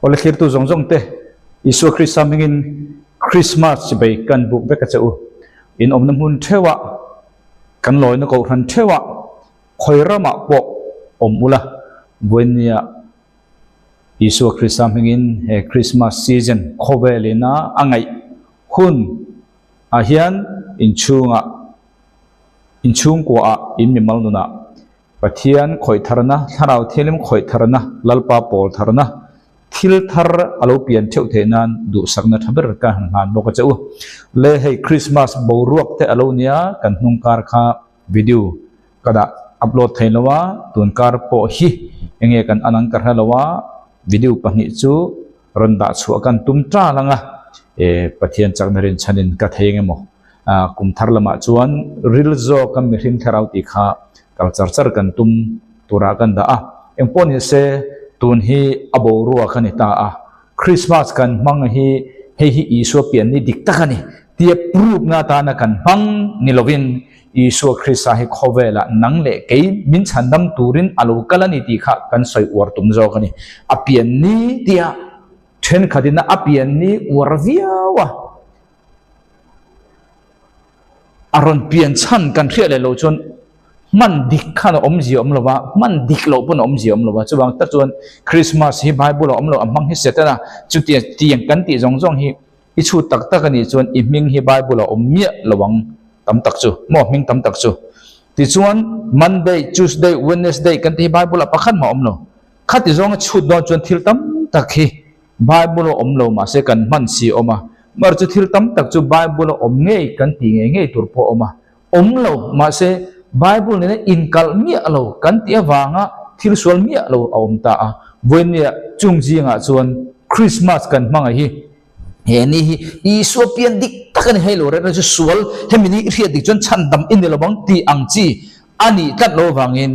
Awle thlirtu zawng zawng te, Isua Krista hmingin Krismas chibei kan buk vek a che u. In awmna hmun theuhah, kan lawina kohhran theuhah, khawi ramah pawh awm ula, vawinia Isua Krista hmingin he Krismas season khawvelina a ngaih hun ah hian inchhungah, inchhungkuaah, in mimal nunah Pathian khawih tharna, Thlarau Thianghlim khawih tharna, Lalpa pawl tharna, thil thar a lo pian theuh theih nan duhsakna tha ber ka han hlan bawk a che u. Le hei Christmas boruak te a lo nia, kan hnung kar kha video ka dah upload thei lo a, tun kar pawh hi enge kan an ang ka hre lo a, video pahnih chu rawn dah chhuah kan tum tal ang a, e Pathian chakna rinchhanin ka thei eng emaw. Kum thar lamah chuan ril zawk a mihring thlarau tih kha kal char char kan tum turah kan dah a. Engpawh ni se tun hi a boruak a ni ta a. Christmas kan hmang hi hei hi Isua pian ni dik tak a ni tia proof na atana kan hmang ni lovin Isua Krista hi khawvelah nang leh kei min chhandam turin a lo kal a ni tih kha kan sawi uar tum zawk a ni. A pian ni tia thenkhatin a pian ni uar viau a. A rawn pian chhan kan hriat leh loh chuan hman dik khan a awmzia awm lo va, hman dik loh pawn a awmzia awm lo va. Chuvang tak chuan Christmas hi Bible a awm lo, a hmang hi Setana chutia tiang kan tih zawng zawng hi i chhut tak tak a nih chuan i hming hi Bible a awm miah lo ang tam tak chu maw hming tam tak chu. Tichuan Monday, Tuesday, Wednesday kan tih hi Bible ah pakhat mah a awm lo. Khati zawnga chhut dawn chuan thil tam tak hi Bible a awm lo mahse kan hman si a awm a, mar chu thil tam tak chu Bible a awm ngei kan tih ngei ngei tur pawh a awm a, awm lo mahse Bible nena inkalh miah lo kan tih avanga thil sual miah lo a awm ta a, vawinia chung zingah chuan Christmas kan hmang a hi he ni hi Isua pian dik tak a ni hei lo reng reng chu sual hemi ni i hriat dik chuan chhandam i ni lo ang tih ang chi a nih tlat lo avangin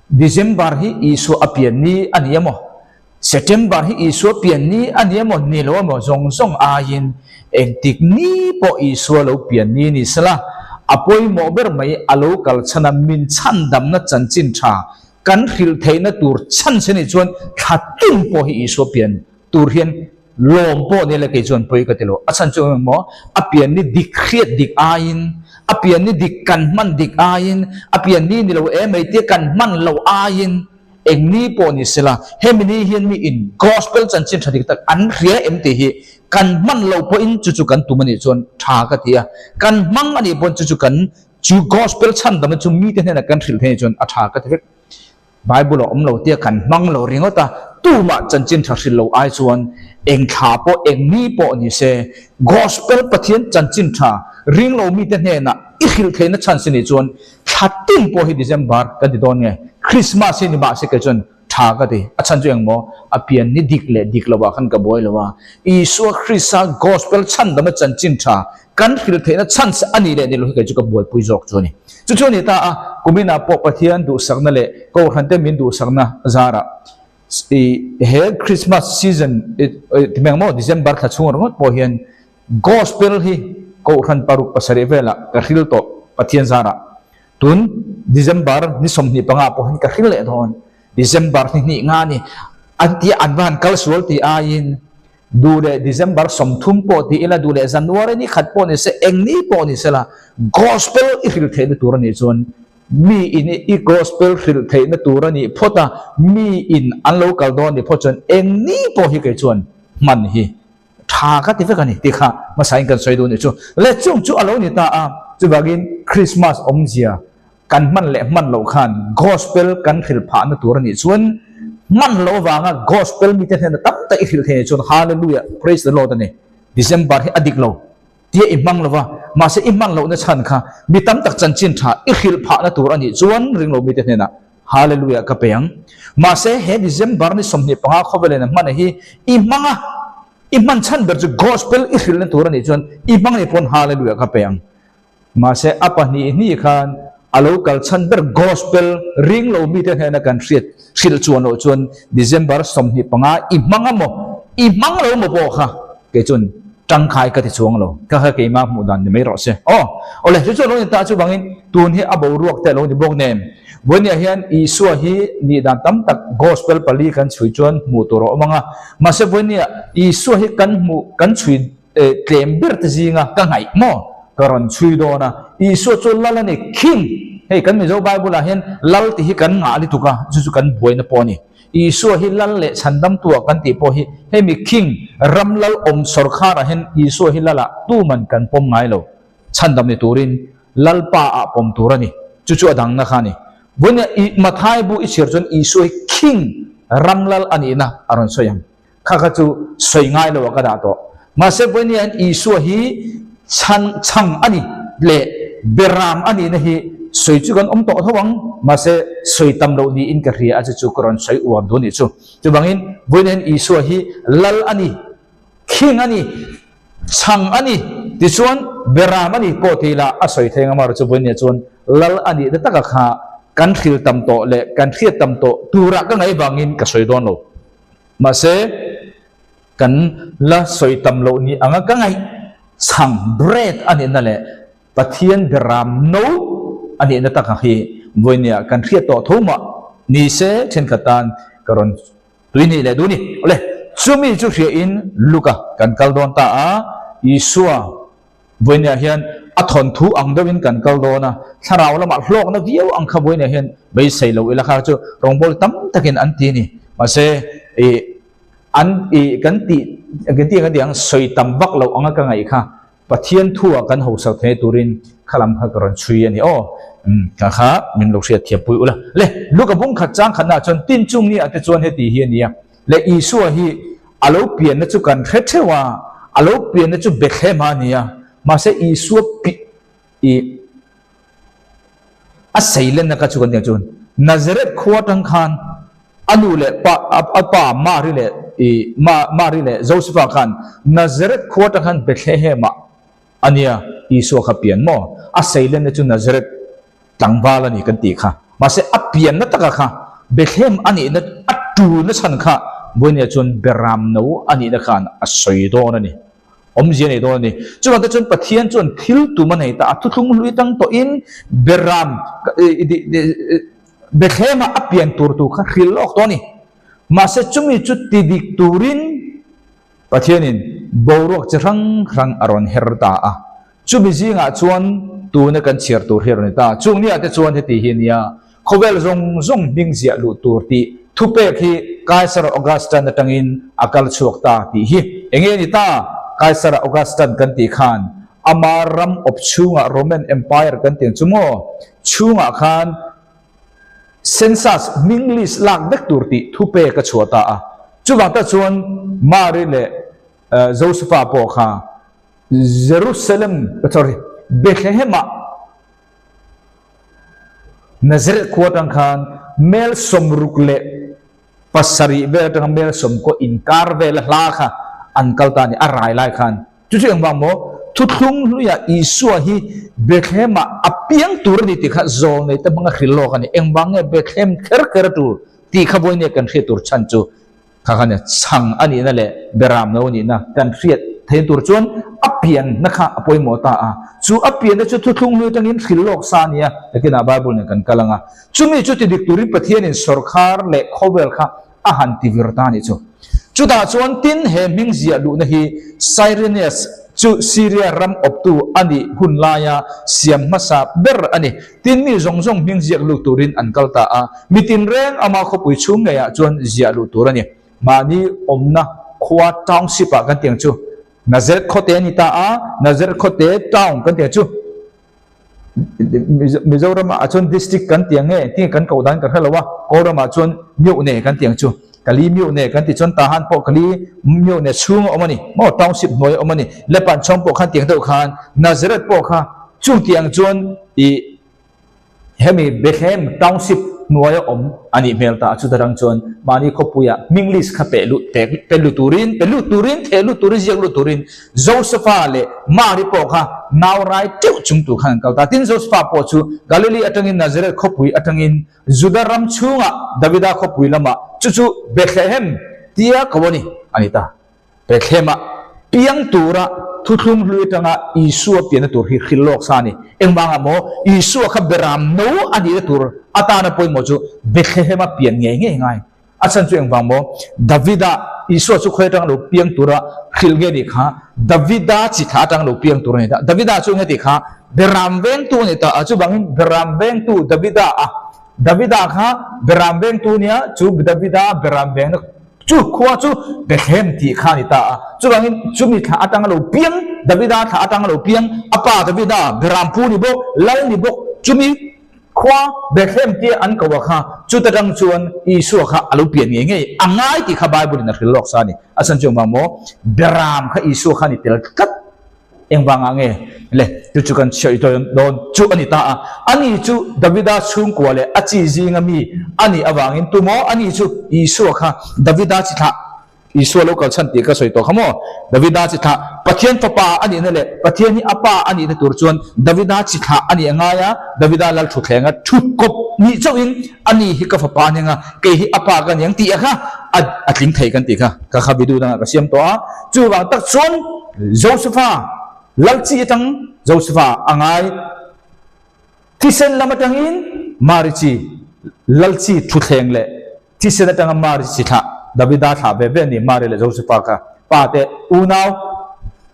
December hi Isua a pian ni a ni emaw? September hi Isua pian ni a ni emaw ni lo emaw zawng zawng aiin engtik ni pawh Isua lo pian ni ni sela, a pawimawh ber mai a lo kal chhan a min chhandamna chanchin tha kan hrilh theihna tur chhan che nih chuan thla tum pawh hi Isua pian tur hian lawm pawh ni le kei chuan pawi ka ti lo. A chhan chu engmaw a pian ni dik hriat dik aiin a pian ni dik kan hman dik aiin a pian ni ni lo em mai tia kan hman lo aiin Eng ni pawh ni sela, hemi ni hian mi in Gospel chanchin tha dik tak an hria em tih hi kan hman loh pawhin chu chu kan tum a nih chuan tha ka ti a, kan hmang a nih pawhin chu chu kan chu Gospel chhandamna chu mite hnenah kan hrilh theih chuan a tha ka ti vek. Bible a awm lo tia kan hmang lo ringawt a, tumah chanchin tha hrilh lo ai chuan eng thla pawh eng ni pawh ni se Gospel Pathian chanchin tha ring lo mite hnenah i hrilh theihna chance nih chuan Thla tin pawh hi December kan ti dawn nge? Christmas hi ni mah se kei chuan tha ka ti. A chhan chu engmaw? A pian ni dik leh dik lovah khan ka buai lo a. Isua Krista Gospel chhandamna chanchin tha kan hrilh theihna chance a nih leh ni lo hi kei chu ka buaipui zawk chu a ni. Chu chu a ni ta a, kuminah pawh Pathian duhsakna leh Kohhran te min duhsakna zarah i he Christmas season ti mai ang maw December thla chhung ringawt pawh hian Gospel hi Kohhran paruk pasarih velah ka hril tawh Pathian zarah. Tun December ni 25 pawh hian ka hril leh dawn. December ni hnih nga ni an tia an va han kal sual tih aiin duh leh December 30 pawh ti ila duh leh January ni khat pawh ni se eng ni pawh ni sela Gospel i hril theihna tur a nih chuan mi in i Gospel hril theihna tur a nih phawt a, mi in an lo kal dawn nih phawt chuan eng ni pawh hi kei chuan hman hi Tha ka ti vek a ni tih kha hmasain kan sawi duh nih chu. Le chung chu a lo ni ta a, chuvangin Christmas awmzia kan hman leh hman loh khan Gospel kan hrilh phahna tur a nih chuan hman loh avanga Gospel mite hnena tam tak i hrilh thei nih chuan Hallelujah, Praise the Lord a ni. December hi a dik lo tia i hmang lova, mahse i hman lohna chhan kha mi tam tak chanchin tha i hrilh phahna tur a nih chuan ringlo mite hnenah Hallelujah ka pe ang. Mahse he December ni 25 khawvel in a hman hi i hmang a, i hman chhan ber chu Gospel i hrilhna tur a nih chuan i hmang ni pawn Hallelujah ka pe ang. Mahse a pahnih hnih khan a lo kal chhan ber Gospel ring lo mite hnena kan hriat hrilh chuan loh chuan December 25 i hmang a maw i hmang lo maw pawh kha kei chuan. Tangkai ka ti chuang lo. Ka kha keimah hmuh dan ni mai rawh se. Aw, awle, chu chu a lo ni ta chuvangin tun hi a boruak te a lo ni bawk nen. Vawinia hian Isua hi nih dan tam tak Gospel pali kan chhui chuan hmuh tur a awm ang a. Mahse vawinia Isua hi kan hmuh kan chhui tlem ber te zinga ka ngaih maw ka rawn chhui dawn a. Isua chu lal a ni, King! Hei kan Mizo Bible ah hian lal tih hi kan ngah lutuk a, chu chu kan buaina pawh a ni. Isua hi lal leh chhandamtua kan tih pawh hi hemi king ram lal awm sawrkharah hian Isua hi lalah tuman kan pawm ngai lo. Chhandam ni turin Lalpa ah pawm tur a ni. Chu chu a dangna kha a ni. Vawinia i Mathai bu i chhiar chuan Isua hi king ram lal a nihna a rawn sawi ang. Kha kha chu sawi ngai lo ah ka dah tawh. Mahse vawinia hian Isua hi chhan chhang a ni leh beram a nihna hi sawi chu kan awm tawh tho ang, mahse sawi tam loh niin ka hria a chu chu ka rawn sawi uar duh a nih chu. Chuvangin vawinia hian Isua hi lal a ni, king a ni, chhang a ni tichuan beram a ni pawh tih lah a sawi thei ang amaherawhchu vawinia chuan lal a nihna taka kha kan hril tam tawh leh kan hriat tam tawh turah ka ngaih vangin ka sawi dawn lo. Mahse, kan la sawi tam loh ni anga ka ngaih chhang bread a nihna leh Pathian beram no a nihna taka hi vawinia kan hriat tawh tho mah ni se thenkhat tan ka rawn tui nih leh duh ni. Awle, chumi chu hriain Luka kan kal dawn ta a, Isua Vawinia hian a thawnthu ang deuhin kan kal dawn a, thlarau lamah hlawkna viau ang kha vawinia hian beisei lo ila kha chu rawngbâwl tam takin an ti a ni. Mahse, ih an ih kan tih kan tih ang kan tih ang sawi tam vak loh anga ka ngaih kha Pathian thua kan hausak theih turin kha lam kha ka rawn chhui a ni aw. Umm kha kha min lo hriat thiam pui ula. Le, Luka bung khat chang khatnaah chuan tin chung ni ah te chuan heti hi a ni a. Le Isua hi a lo pianna chu kan hre theuh a, a lo pianna chu Bethlehem a ni a, mahse Isua pi i a seilenna kha chu kan tih ang chuan Nazareth khua atang khan a nu leh pa a pa Mari leh i Mari leh Josepha khan Nazareth khua atang khan Bethlehem ah A nia, Isua kha pian maw? A seilenna chu Nazareth tlangval a ni kan tih kha. Mahse, a pianna taka kha Bethlehem a nihna, a tulna chhan kha Vawinia chuan Beram no a nihna khan a sawi dawn a ni. Awmzia a nei dawn a ni. Chuvang te chuan Pathian chuan thil tum a nei ta, a thuthlung hlui tang tawhin Beram, Bethlehem-ah a pian tur tur kha hrilh lawk tawh a ni. Mahse, chumi chu ti dik turin Pathianin boruak chi hrang hrang a rawn her ta a, chumi zingah chuan tuna kan chhiar tur hi a rawn ni ta. Chung niah te chuan heti hi a nia, khawvel zawng zawng hming ziah luh tur tih thupek hi Kaisar Augustan atangin a kal chhuak ta tih hi. Enge a ni ta? Kaisar Augustan kan tih khan ama ram awp chhungah Roman Empire kan tih ang chu maw? Chhungah khan Census hming list lak vek tur tih thupek a chhuah ta a. Chuvang tak chuan Mari leh Josepha pawh kha Jerusalem, sorry, Bethlehem-ah Nazareth khua atang khan mel 67 vel atanga mel 90 inkar vela hla kha an kal ta a ni, a rai lai khan. Chu chu engvang maw? Thuthlung hluiah Isua hi Bethlehem-ah a piang tur a ni tih kha zawlnei te hmanga hrilh lawk a ni. Engvang nge Bethlehem kher kher a tul tih kha vawinia kan hriat tur chhan chu kha kha nia chhang a nihna leh beram lo a nihna kan hriat theihna tur chuan a pianna kha a pawimawh ta a. Chu a pianna chu thuthlung hlui atangin hrilh lawk sa a ni a, nakinah Bible nen kan kal ang a. Chumi chu ti dik turin Pathianin sawrkhar leh khawvel kha a han ti vir ta a nih chu. Chutah chuan tin he hming ziah luhna hi Cyrenius chu Syria ram awptu a nih hun laia siam hmasa ber a ni. Tin mi zawng zawng hming ziak lut turin an kal ta a, mi tinreng ama khawpui chhung ngeiah chuan ziah luh tur a ni. Mahni awmna khua township ah kan tiang chu Nazareth khawte a ni ta a, Nazareth khawte town kan tiang chu. Mizoram ah chuan district kan ti ang nge tinge kan koh dan ka hre lo a, Kawlram ah chuan mioh ne kan ti ang chu, Kali mioh ne kan ti chuan Tahan pawh Kali mioh ne chhung a awm a ni maw, township hnuai a awm a ni, Lepanchawng pawh khan tiang deuh khan Nazareth pawh kha chung ti ang chuan ih Hemi Bethlehem Township hnuaia awm a nih hmel ta a, chuta rang chuan mahni khawpuia hming list kha pe lut pe lut turin, pe lut turin, theh lut turin, ziak lut turin Josepha leh Mari pawh kha nau rai teuh chung tur khan an kal ta. Tin, Josepha pawh chu Galili atangin Nazareth khawpui atangin Juda ram chhungah Davida khawpui lamah chu chu Bethlehem tia ko a ni a ni ta. Bethlehem-ah. piang tura thuthlung hlui atanga Isua pianna tur hi hrilh lawk sa a ni. Engvangah maw Isua kha beram no a nihna tur atana pawimawh chu Bethlehem-a pian ngei ngei ngai. A chhan chu engvang maw? Davida, Isua chu khawi atanga lo piang tura hrilh nge nih kha? Davida chi thla atanga lo piang tur a ni ta. Davida chu enge tih kha? Beram vengtu a ni ta a, chuvangin beram vengtu Davida a, Davida kha beram vengtu nia, chu Davida beram vengna chu khua chu Bethlehem tih kha a ni ta a. Chuvangin chumi thla atanga lo piang, Davida thla atanga lo piang, a pa Davida beram pu ni bawk, lal ni bawk, chumi Khua Bethlehem tia an ko a kha, chuta tang chuan Isua kha a lo pian ngei ngei a ngai tih kha Bible in a hril lawk sa a ni. A chhan chu engvang maw? Beram kha Isua kha a ni tel tlat. Engvangah nge? Le, chu chu kan chhiah i dawn chu a ni ta a. Ani chu Davida chhungkua leh a chi zinga mi a nih avangin tumaw ani chu Isua kha Davida chi thlah Isua lo kal chhan tih ka sawi tawh kha maw? Davida chi thlah Pathian fapa a nihna leh Pathian hi a pa a nihna tur chuan Davida chi thlah a nih a ngai a, Davida lal thuthlenga thut kawp nih chauhin a ni hi ka fapa a nia nga, kei hi a pa ka niang tih a kha a a tling thei kan tih kha ka kha video dangah ka siam tawh a. Chuvang tak chuan Josepha lal chi atang Josepha a ngai. Thisen lam atangin Mari chi lal chi thuthleng leh Thisen atanga Mari chi thlah Davida thlah ve ve a ni, Mari leh Josefa kha pa te unau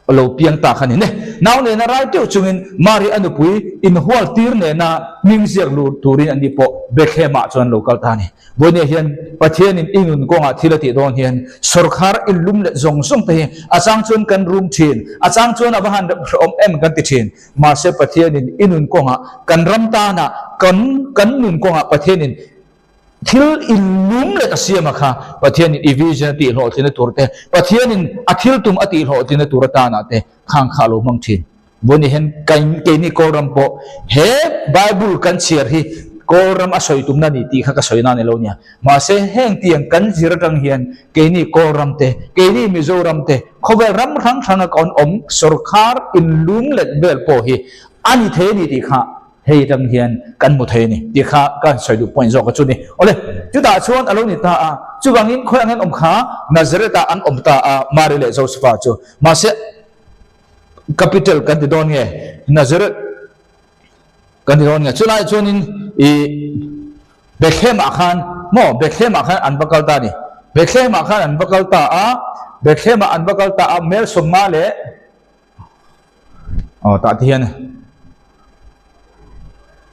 lo piang ta kha ni ne. Nau nena rai teuh chungin Mari a nupui inhual tir nena hming ziak lut turin an ni pawh Bethlehem-ah chuan lo kal ta a ni. Vawinia hian Pathianin i nun kawngah thil a tih dawn hian sawrkhar inlum leh zawng zawng te hi a chang chuan kan rum thin, a chang chuan a va han hrehawm em kan ti thin. Mahse Pathianin i nun kawngah kan ram tana kan kan nun kawngah Pathianin Thil inlum leh a siam a kha Pathianin i vision a tihhlawhtlinna tur te, Pathianin a thil tum a tihhlawhtlinna tur atana te khang kha a lo hmang thin. Vawiin hian keini Kawlram pawh he Bible kan chhiar hi Kawlram a sawi tumna a ni tih kha ka sawi na a ni lo nia. Mahse heng tiang kan zir atang hian keini Kawlram te, keini Mizoram te, khawvel ram hrang hranga kan awm sawrkhar inlum let vel pawh hi a ni thei a ni tih kha Hei atang hian kan hmu thei a ni tih kha ka han sawi duh point zawk a chu ni. Awle, chutah chuan a lo ni ta a, chuvangin khawi angin awm kha Nazareth-ah an awm ta a, Mary leh Josepha chu. Mahse, capital kan ti dawn nge, Nazareth kan ti dawn nge, chulaiah chuanin i Bethlehem-ah khan maw, Bethlehem-ah khan an va kal ta a ni. Bethlehem-ah khan an va kal ta a, Bethlehem-ah an va kal ta a, Mel sawmnga leh Aw tah te hian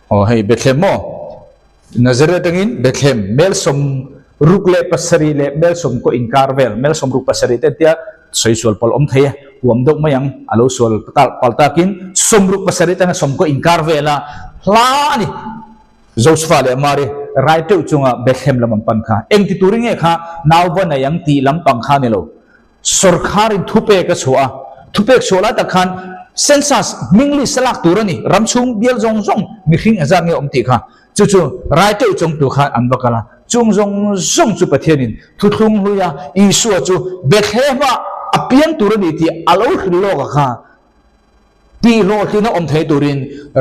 aw hei Bethlehem maw Nazareth atangin Bethlehem mel sawm ruk leh pasarih leh mel sawm kaw inkar vel mel sawm ruk pasarih te tia sawi sual pal awm thei a huam deuh mai ang a lo sual pal takin sawm ruk pasarih atanga sawm kaw inkar vel a hla a ni Josepha leh Mary rai teuh chunga Bethlehem lam an pan kha engti turin nge kha nauva nei ang tih lampang kha a ni lo. Sawrkharin thupek a chhuah a, thupek chhuah lai tak khan census hming list a lak tur a ni, ram chhung bial zawng zawng mihring engzat nge awm tih kha chu chu rai teuh chawng tur khan an va kal a, chung zawng zawng chu Pathianin thuthlung hlui a, Isua chu Bethlehem-ah a piang tur a ni tih a lo hrilh lawk a kha. Tihhlawhtlina awm thei turin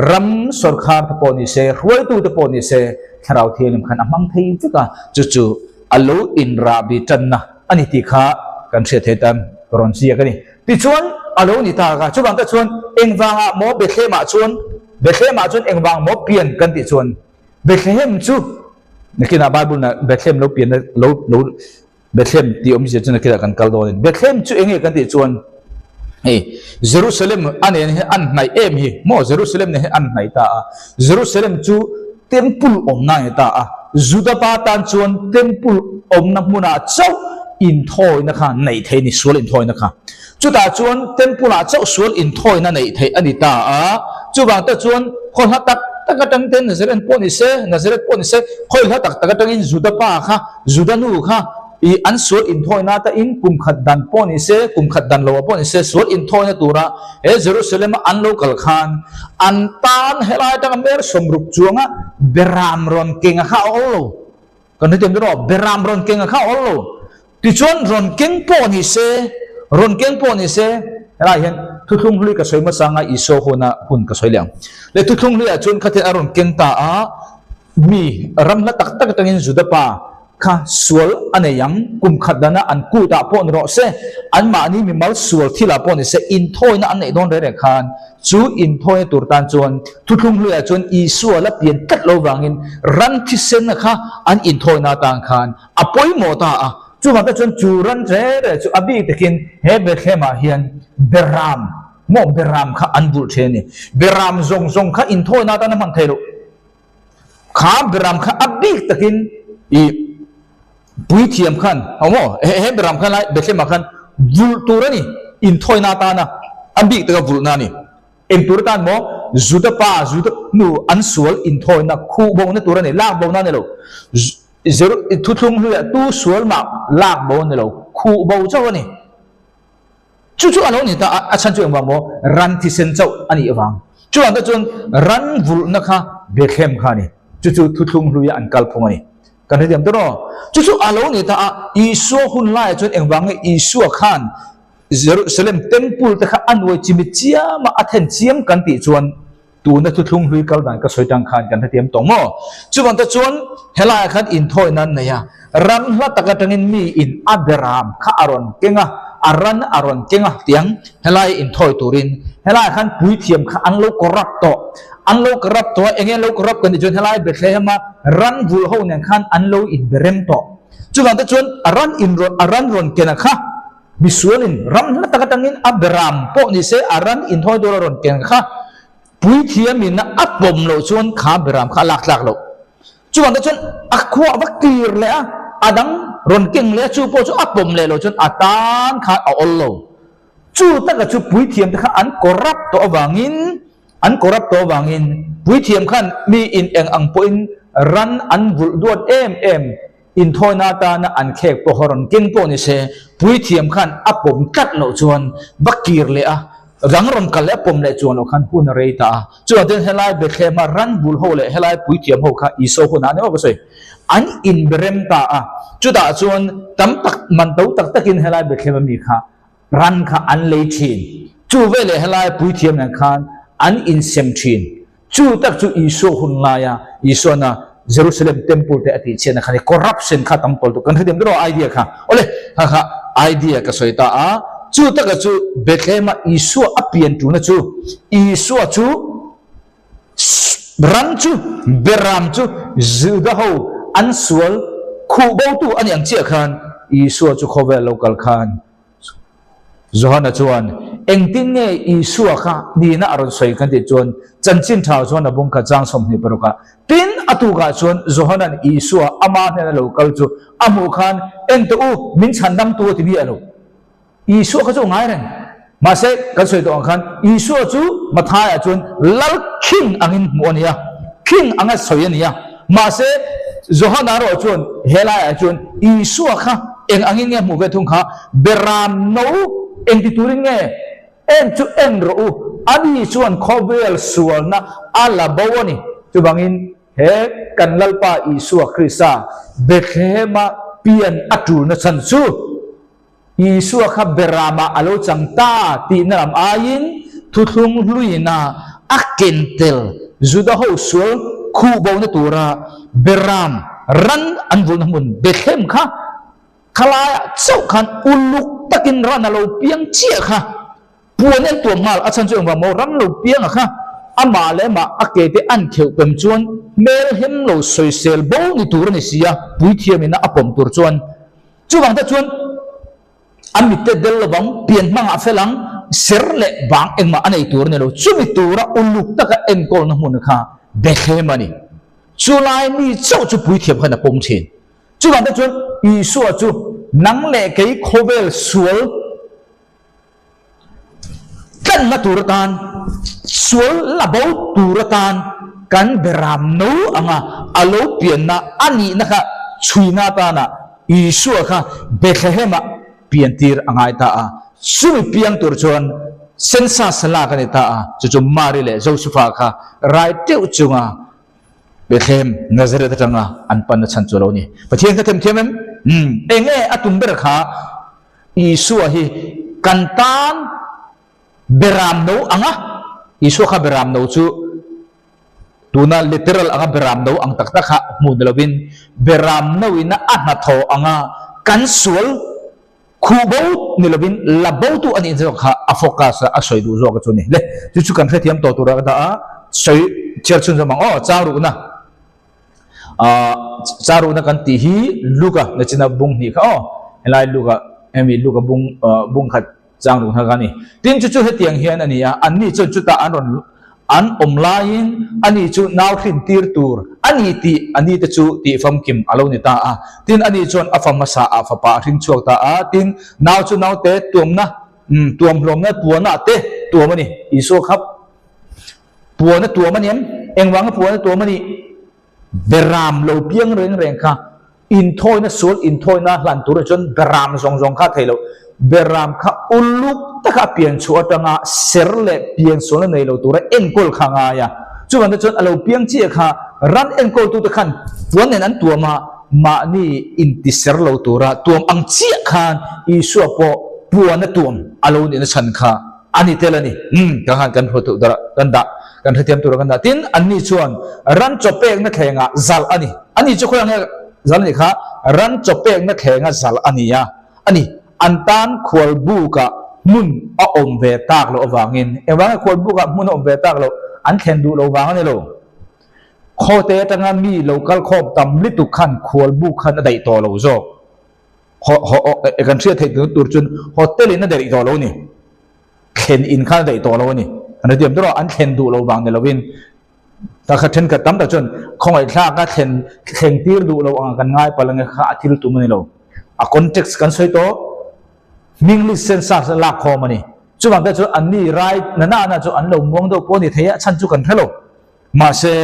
ram sawrkhar te pawh ni se, hruaitu te pawh ni se, Thlarau Thianghlim khan a hmang thei vek a, chu chu a lo inrahbi tanna a ni tih kha kan hriat thei tan ka rawn ziak a ni. Tichuan, a lo ni ta ka, chuvang te chuan engvangah maw Bethlehem-ah chuan, Bethlehem-ah chuan engvang maw pian kan tih chuan, Bethlehem chu nakinah Bible-na Bethlehem lo pianna lo lo Bethlehem tih awmzia chu nakinah kan kal dawn a ni. Bethlehem chu enge kan tih chuan hei Jerusalem a nen hian an hnaih em hi maw Jerusalem nen hian an hnaih ta a. Jerusalem chu temple awmna a ni ta a. Juda pa tan chuan temple awmna hmunah chauh inthawina kha neih theih a ni, sual inthawina kha. Chutah chuan temple ah chauh sual inthawina neih theih a ni ta a. Chuvang te chuan khaw hla tak tak atang ten Nazareth pawh ni se, Nazareth pawh ni se, khawi hla tak tak atangin Juda pa kha Juda nu kha i an sual inthawina ta in kum khat dan pawh ni se, kum khat dan loah pawh ni se, sual inthawina tura he Jerusalem-a an lo kal khan an tan helai atanga mer sawmruk chuanga beram rawn keng a kha a awl lo. Kan hre thiam dawn aw, beram rawn keng a kha a awl lo. Tichuan rawn keng pawh ni se, rawn keng pawh ni se, helai hian thuthlung hlui ka sawi hmasa anga Isua huna hun ka sawi leh ang. Le thuthlung hluiah chuan khatin a rawn keng ta a, Mi ram hla tak tak atangin Juda pa kha sual a nei ang, kum khat dana an kutah pawh ni rawh se, anmahni mimal sual thilah pawh ni se, inthawina an neih dawn reng reng khan chu inthawina tur tan chuan thuthlung hluiah chuan Isua la pian tlat lo vangin ran thisena kha an inthawina atan khan a pawimawh ta a. Chuvang te chuan chu ran reng reng chu a bik takin he Bethlehem-ah hian Beram maw Beram kha an vulh thin a ni. Beram zawng zawng kha inthawina atan a hman theih loh. Kha Beram kha a bik takin i puithiam khan aw maw he he Beram khan lai Bethlehem-ah khan vulh tur a ni inthawina atana a bik taka vulhna a ni. Eng tur atan maw Juda pa Juda nu an sual inthawina khuh bona tur a ni lak bona a ni lo. Jeru thuthlung hluiah tu sual mah lak bo a ni lo khuh bo chauh a ni. Chu chu a lo ni ta a, a chhan chu engvang maw? Ran thisen chauh a nih avang. Chuvang te chuan ran vulhna kha Bethlehem kha a ni. Chu chu thuthlung hluia an kalphung a ni. Kan hrethiam ta rawh. Chu chu a lo ni ta a, Isua hun laiah chuan engvang nge Isua khan Jerusalem temple te kha a nuai chimi chiam a, a then chiam kan tih chuan Tuna thuthlung hlui kal dan ka sawi tang khan kan hrethiam tawh maw? Chuvang te chuan helaiah khan inthawina an nei a, ram hla tak atangin mi in a beram kha a rawn keng a, a ran a rawn keng a tiang helai inthawi turin helaiah khan puithiam kha an lo corrupt tawh. An lo corrupt tawh a, enge an lo corrupt kan tih chuan helai Bethlehem a ran vul ho nen khan an lo inberem tawh. Chuvang te chuan a ran in rawn a ran rawn ken a kha Misualin ram hla tak atangin a beram pawh ni se a ran inthawi tur a rawn ken kha puithiamin a pawm loh chuan kha beram kha a lak tlak loh. Chuvang te chuan a khuah va kir leh a, a dang rawn keng leh a chu pawh chu a pawm leh loh chuan a tan khan a awl lo. Chu taka chu puithiam te kha an corrupt tawh avangin an corrupt tawh avangin puithiam khan mi in eng ang pawhin ran an vulh duat em em Inthawina atana an khek pawh a rawn keng pawh ni se, puithiam khan a pawm tlat loh chuan va kir leh a, dang rawn kal leh a pawm leh chuan loh khan hun a rei ta a. Chuvang chuan helai Bethlehem-a ran bul ho leh helai puithiam ho kha Isua hunah an awm a sawi. An inberem ta a, chutah chuan tam tak man to tak takin helai Bethlehem-a mi kha ran kha an lei thin. Chu veleh helai puithiam nen khan an insem thin. Chu tak chu Isua hun laia Isuana Jerusalem temple te a tih chhiatna kha ni corruption kha tam tawl tuk kan hrethiam dawn lo idea kha. Awle kha kha idea ka sawi ta a. Chu taka chu Bethlehem-a Isua a pian tuna chu Isua chu ram chu beram chu Juda ho an sual khuh botu a ni ang chiah khan Isua chu khawvel lo kal khan Johana chuan, Engtin nge Isua kha nihna a rawn sawi kan tih chuan chanchin tha chuan a bung kha chang 26 ah. Tin, a tukah chuan Johana'n Isua ama hnena lo kal chu a hmuh khan, En tawh u, min chhandamtu a ti mi a lo. Isua kha chu a ngai reng. Mahse, kan sawi tawh ang khan Isua chu Matthaiah chuan lal khing angin hmuh a ni a, khing anga sawi a ni a. Mahse, Johana erawh chuan he laiah chuan Isua kha eng angin nge hmuh ve thung kha? Beram no eng ti turin nge? En chu en rawh u, ani chuan khawvel sualna a la bo a ni. Chuvangin he kan Lalpa Isua Krista Bethlehem-a pian a tulna chhan chu Isua kha Beramah a lo chang ta tihna lam aiin thuthlung hluina a ken tel Juda ho sual khuh bona tura Beram ran an vulna hmun Bethlehem kha khalaiah chauh khan uluk takin ran a lo piang chiah kha puan an tuam nghal. A chhan chu engvang maw ran lo piang a kha amah leh amah a ke te an kheuh pem chuan hmel hem lo sawisel bo ni tur a ni si a, puithiamina a pawm tur chuan Chuvang te chuan a mitte del lovang, pian hmangah fel ang, ser leh bang engmah a nei tur a ni lo. Chumi tura uluk taka enkawlna hmun kha Bethlehem a ni. Chulai mi chauh chu puithiam khan a pawm thin. Chuvang te chuan Isua chu nang leh kei khawvel sual Tlanna tur atan, sual la bo tur atan kan beram no anga a lo pianna a nihna kha chhuina atana Isua kha Bethlehem-ah piantir a ngai ta a. Chumi piang tur chuan census lak a ni ta a, chu chu Mari leh Josefa kha rai teuh chunga Bethlehem, Nazareth atanga an panna chhan chu a lo ni. Pathian kha themthiam em? Umm, enge a tum ber kha? Isua hi kan tan beram no ang a, Isua kha beram no chu Tuna literal anga beram no ang tak tak kha hmuh ni lovin beram no ina a hnathawh anga kan sual khuh bo ni lovin la bo tu a nih zawk kha a focus a a sawi duh zawk a chu a ni. Le, chu chu kan hrethiam tawh tura ka dah a, sawi chhiar chhun zawm ang aw, chang ruhna ah chang ruhna kan tih hi Luka nachina bung hnih kha aw, helai Luka hemi Luka bung bung khat Chang ruk hna kha a ni. Tin, chu chu hetiang hian a ni a, anni chuan chutah an rawn an awm laiin ani chu nau hrin tir tur a ni tih ani te chu tih famkim a lo ni ta a. Tin, ani chuan a fa hmasa ah fapa a hring chhuak ta a. Tin, nau chu naute tuamna, tuam hlawmna puanah te tuam a ni. Isua kha puan a tuam a ni em? Engvanga puan a tuam a nih? Beram lo piang reng reng kha inthawina sual inthawina hlan tur ah chuan beram zawng zawng kha a thei lo. Beram kha uluk taka a pian chhuah atanga ser leh pian sualna nei lo tura enkawl kha a ngai a. Chuvang te chuan a lo piang chiah kha ran enkawltute khan puan nen an tuam a, mahni intiser lo tura tuam ang chiah khan Isua pawh puan a tuam a lo nihna chhan kha a ni tel a ni. Umm, ka khan kan hmu tur kan dah. Kan hrethiam tur a kan dah. Tin, anni chuan ran chaw pekna thlengah zalh a ni. Ani chu khawiah nge zalh a nih kha? Ran chaw pekna thlenga zalh a ni a. A ni, an tan khualbukah hmun a awm ve tak loh avangin. Engvang nge khualbukah hmun a awm ve tak loh? An thlen duh lo vang a ni lo. Khawte atanga mi lo kal khawm tam lutuk khan khualbuk khan a daih tawh lo zawk. Kan hriat theih tur chuan hotel in a daih tawh lo a ni. Thlen in khan a daih tawh lo a ni. An hrethiam tur a, an thlen duh lo vang ni lovin ta kha thenkhat tam tak chuan khawngaihthlak a thlen thleng tir duh lo ang kan ngai palh ange kha a thil tum a ni lo. A context kan sawi tawh hming list sen sa lak khawm a ni. Chuvang te chuan anni rai na na na chu an lo muang deuh pawh a ni thei a, chhan chu kan hre lo. Mahse,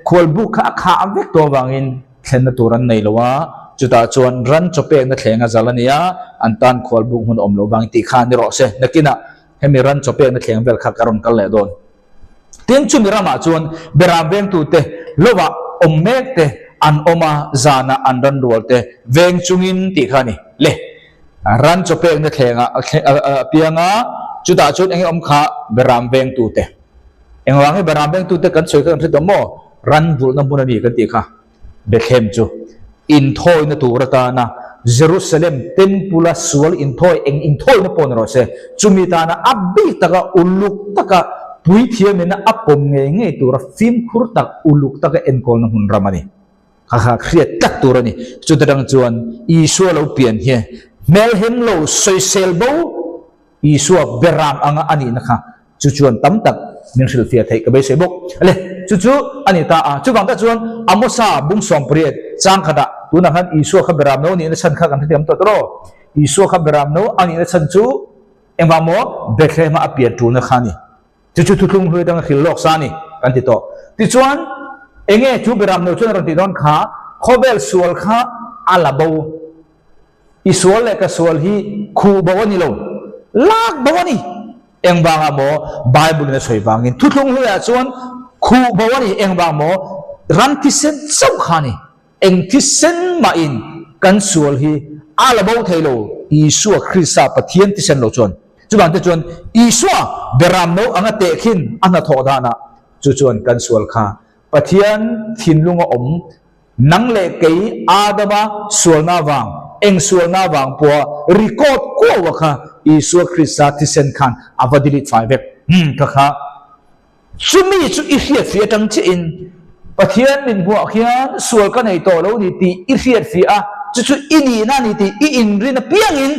khualbuk kha a khah vek tawh avangin thlenna tur an nei lo a, chutah chuan ran chaw pekna thleng a zal a ni a, an tan khualbuk hmun a awm loh vang tih kha ni rawh se. Nakinah hemi ran chaw pekna thleng vel kha ka rawn kal leh dawn. Tin, chumi ramah chuan beram vengtute lovah awm mek te an awm a, zanah an ran rual te veng chungin tih kha a ni. Le, ran chaw pekna thlengah a piang a, chutah chuan enge awm kha beram vengtute. Engvang hi Beram vengtute kan sawi kha kan hre tawh maw? Ran vulhna hmun a ni kan tih kha. Bethlehem chu inthawina tur atana Jerusalem Temple-a sual inthawi eng inthawina pawh ni rawh se, chumi tana a bik taka uluk taka puithiamin a pawm ngei ngei tura fimkhur tak uluk taka enkawlna hmun ram a ni. Kha kha hriat tlat tur a ni. Chuta tang chuan Isua lo pian hi hmelhem lo sawisel bo Isua beram anga a nihna kha chu chuan tam tak min hrilhfiah theih ka beisei bawk. Le, chu chu a ni ta a. Chuvang tak chuan Amosa bung 80 chang khatah tunah khan Isua kha beram no nihna chhan kha kan hrethiam tawh tawh rawh. Isua kha beram no a nihna chhan chu engvang maw Bethlehem-a a pian tulna kha a ni. Chu chu thuthlung hlui atanga hril lawk sa a ni kan ti tawh. Tichuan enge chu beram no chuan a rawn tih dawn kha khawvel sual kha a la bo. I sual leh ka sual hi khuh bo a ni lo, lak bo a ni. Engvangah maw? Bible in a sawi vangin. Thuthlung hluiah chuan khuh bo a ni. Engvang maw? Ram thisen chauh kha a ni. Eng thisen mahin kan sual hi a la bo thei lo, Isua Krista Pathian thisen lo chuan. Chuvang te chuan Isua beram no anga tehkhin a hnathawh danah chu chuan kan sual kha Pathian thinlunga awm Nang leh kei Adama sualna vang, eng sualna vang pawha record kuau a kha Isua Krista thisen khan a va delete fai vek. Umm ka kha. Chumi chu i hriatfiah atang chiahin Pathian min hmuah khian sual ka nei tawh lo ni tih i hriatfiah a, chu chu i nihna a ni tih i inrin apiangin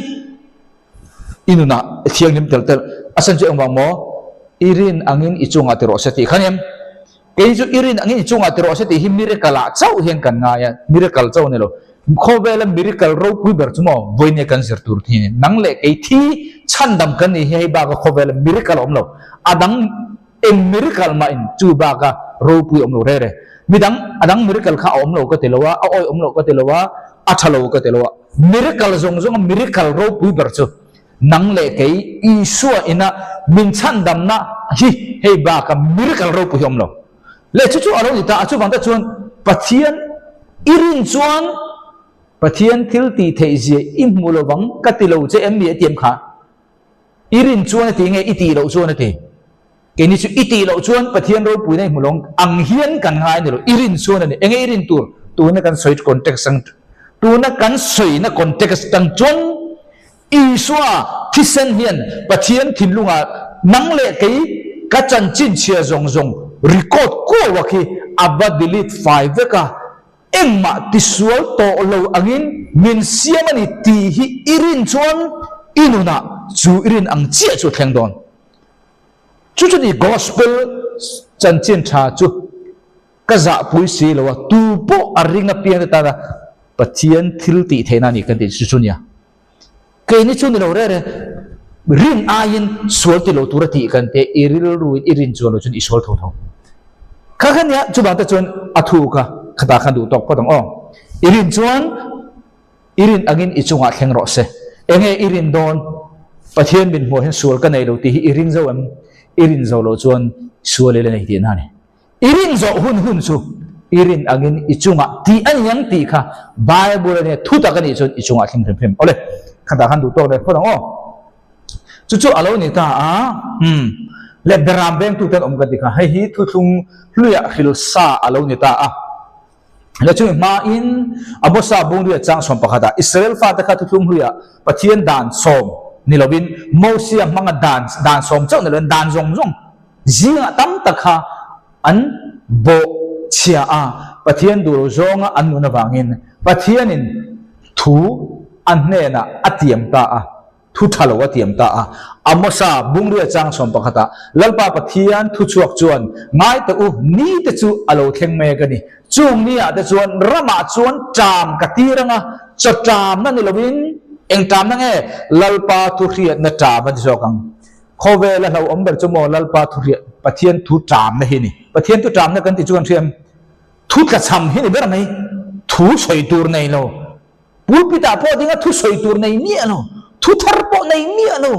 i nunah i thianghlim tel tel. A chhan chu engvang maw? I rin angin i chungah ti rawh se tih kha nia. Kei chu i rin angin i chungah ti rawh se tih hi miracle ah chauh hian kan ngai a, miracle chauh a ni lo. Khawvela miracle ropui ber chu maw vawinia kan zir tur hi a ni. Nang leh kei thi chhandam kan nih hi hei baka khawvela miracle a awm lo. A dang eng miracle mah in chu baka ropui a awm lo re re. Midang a dang miracle kha a awm lo ka ti lo a, a awih awm lo ka ti lo a, a tha lo ka ti lo a. Miracle zawng zawnga miracle ropui ber chu Nang leh kei Isua ina min chhandamna hi hei baka miracle ropui hi awm lo. Leh chu chu a lo ni ta a, chuvang te chuan Pathian i rin chuan Pathian thil tih theih zia i hmu lo vang ka ti lo che em ni a ti em kha? I rin chuan a ti nge i tih loh chuan a ti? Keini chu i tih loh chuan Pathian ropuina i hmu lo ang hian kan ngai ni lo. I rin chuan a ni. Enge i rin tur? Tuna kan sawi context ang tuna kan sawina context tang chuan Isua thisen hian Pathian thinlungah nang leh kei ka chanchin chhia zawng zawng record kuau a khi a va delete fai vek a, engmah tisual tawh lo angin min siam a ni tih hi i rin chuan i nunah chu i rin ang chiah chu a thleng dawn. Chu chu ni Gospel chanchin tha chu ka zahpui si lo a, tu pawh a ring apiang te tana Pathian thil tih theihna a ni kan tih chu chu nia. Keini chu ni lo reh reh, rin aiin sual ti lo tura tih kan te i rilruin i rin chuan lo chuan i sual tho tho. Kha kha nia chuvang te chuan a thu kha khatah khan duh tawk phawt ang aw. I rin chuan I rin angin i chungah thleng rawh se. Enge i rin dawn? Pathian min hmuh hian sual ka nei lo tih hi i ring zo em? I rin zo loh chuan sual i la nei tihna a ni. I rin zawh hun hun chu i rin angin i chungah tih a ni ang tih kha Bible a nia thu tak a nih chuan i chungah thleng hrim hrim. Awle, khatah khan duh tawk leh phawt ang aw. Chu chu a lo ni ta a, hmm, leh beram vengtu ten awm kan ti kha hei hi thuthlung hluiah hrilsa a lo ni ta a. Le chumi hmain Amosa bungria chang sawm pakhatah Israel fate kha thuthlung hluiah Pathian dan sawm ni lovin Mosia hmanga dan dan sawm chauh ni lovin dan zawng zawng zingah tam tak kha an bawh chhia a, Pathian duh lo zawnga an nun avangin Pathianin thu a hnenah a tiam ta a. Thu tha lo a tiam ta a. Amosa bungria chang chhawm pakhatah Lalpa Pathian thu chhuak chuan, Ngai teh u, ni te chu a lo thleng mek a ni. Chung ni ah te chuan ramah chuan ṭam ka tir ang a, chaw ṭamna ni lovin eng ṭamna nge Lalpa thu hriatna ṭam a ni zawk ang. Khawvel a hlauhawm ber chu maw Lalpa thu hriat, Pathian thu ṭamna hi a ni. Pathian thu ṭamna kan tih chu kan hria em? Thu tlachham hi ni ber mai, thu sawi tur nei lo. Pulpit ah pawh dinga thu sawi tur nei miah lo, thu thar pawh nei miah lo,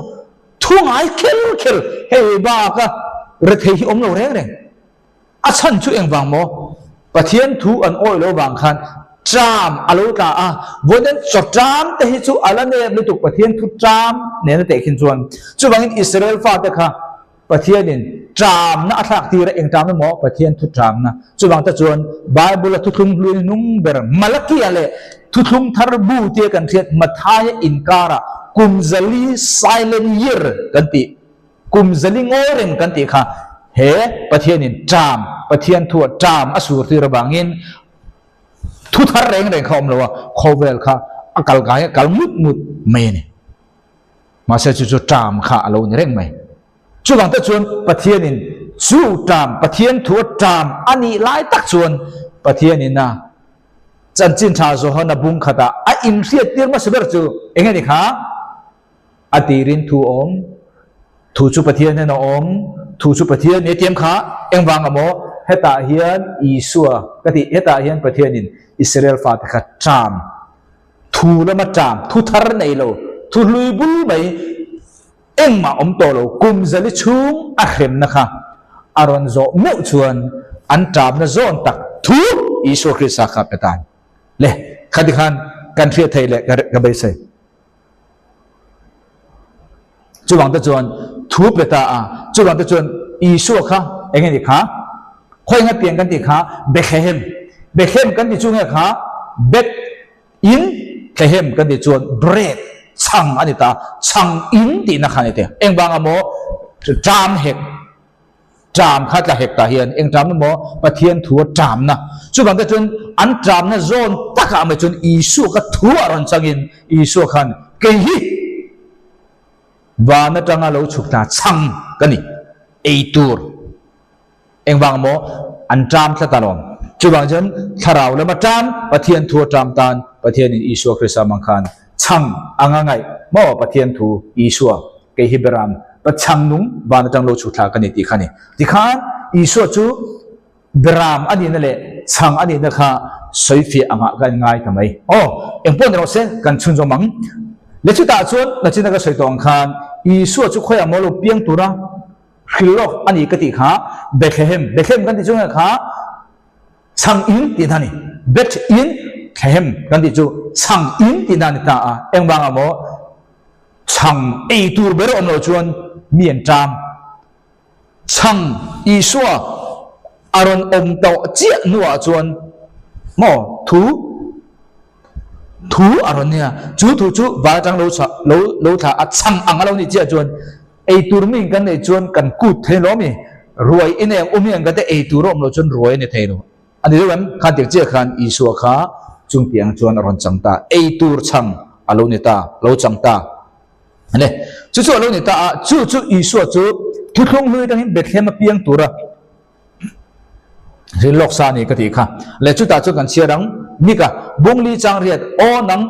thu ngai kher kher hei bak a rethei hi awm lo reng reng. A chhan chu engvang maw? Pathian thu an awih lo vang khan tram a lo tla a, vawiin chaw tram te hi chu a la nep lutuk Pathian thu tram nena tehkhin chuan. Chuvangin Israel fate kha Pathianin ṭamna a thlak tir a, eng ṭamna maw? Pathian thu ṭamna. Chuvang te chuan Bible-a thuthlung hlui nung ber Malakia leh thuthlung thar bu tia kan hriat Mathaia inkarah kum zali silent year kan tih, kum zali ngawi reng kan tih kha he Pathianin ṭam, Pathian thua ṭam a sur tir avangin thu thar reng reng kha a awm lo a, khawvel kha a kal kai a kal ngut ngut mai a ni. Mahse chu chu ṭam kha a lo ni reng mai. Chuvang te chuan Pathianin chu ṭam, Pathian thua ṭam a nih lai tak chuan Pathianin a chanchin ṭha Johana bung khatah a inhriattir hmasa ber chu eng nge ni kha? A tirin thu a awm, thu chu Pathian hian a awm, thu chu Pathian ni a tiam kha engvang a maw? Hetah hian Isua ka tih, hetah hian Pathianin Israel fate kha ṭam Thu lama ṭam, thu thar nei lo, thu hlui bul mai engmah awm tawh lo, kum zali chhung a hremna kha a rawn zawh meuh chuan an ṭamna zawn tak thu Isua Krista kha pe tan. Le, khati khan kan hriat theih leh ka beisei. Chuvang te chuan thu pe ta a, chuvang te chuan Isua kha eng nge ni kha? Khawi nga pian kan tih kha Bethlehem. Bethlehem kan tih chu nge kha? Beth in Thlehem kan tih chuan bread, chhang a ni ta, chhang in tihna kha a ni te. Engvang a maw? Ṭam hek. Ṭam kha tla hek tah hian eng ṭam emaw Pathian thu a ṭamna. Chuvang te chuan an ṭamna zawn takah mai chuan Isua kha thu a rawn changin Isua khan kei hi van atanga lo chhuk tla chhang ka ni, ei tur engvang emaw an ṭam tlat alawm. Chuvang chuan thlarau lama ṭam, Pathian thu a ṭam tan Pathianin Isua Krista mang khan chhang anga ngaih maw Pathian thu Isua Kei hi Beram, Pachang nung van atang lo chhu thla ka ni tih kha a ni. Tikhan Isua chu Beram a nihna leh chhang a nihna kha sawifiah angah ka inngai ta mai. Aw, engpawh ni rawh se, kan chhunzawm ang. Le chutah chuan nachina ka sawi tawh ang khan Isua chu khawiah maw lo piang tura hrilh lawk a ni ka tih kha Bethlehem, Bethlehem kan tih chu nge kha chhang in tihna a ni. Beth in Thlehem kan tih chu chhang in tihna a ni ta a, engvangah maw Chhang ei tur ber awm loh chuan mi an ṭam. Chhang Isua a rawn awm tawh chiah hnuah chuan maw thu thu a rawn nia, chu thu chu van atang lo chhuah lo lo thla a chhang ang a lo nih chiah chuan ei tur mi kan neih chuan kan kut thei lo ami? Ruai i nei ang u mi ang ka te ei tur a awm loh chuan ruai a ni thei lo. A ni deuh em? Khan tir chiah khan Isua kha chung tiang chuan a rawn chang ta, ei tur chhang a lo ni ta, lo chang ta. A ni. Chu chu a lo ni ta a, chu chu Isua chu thuthlung hlui atangin Bethlehem a piang tura rin lawk sa a ni ka tih kha. Leh chutah chuan kan chhiar ang, Mika, Bungli chang riat, Aw nang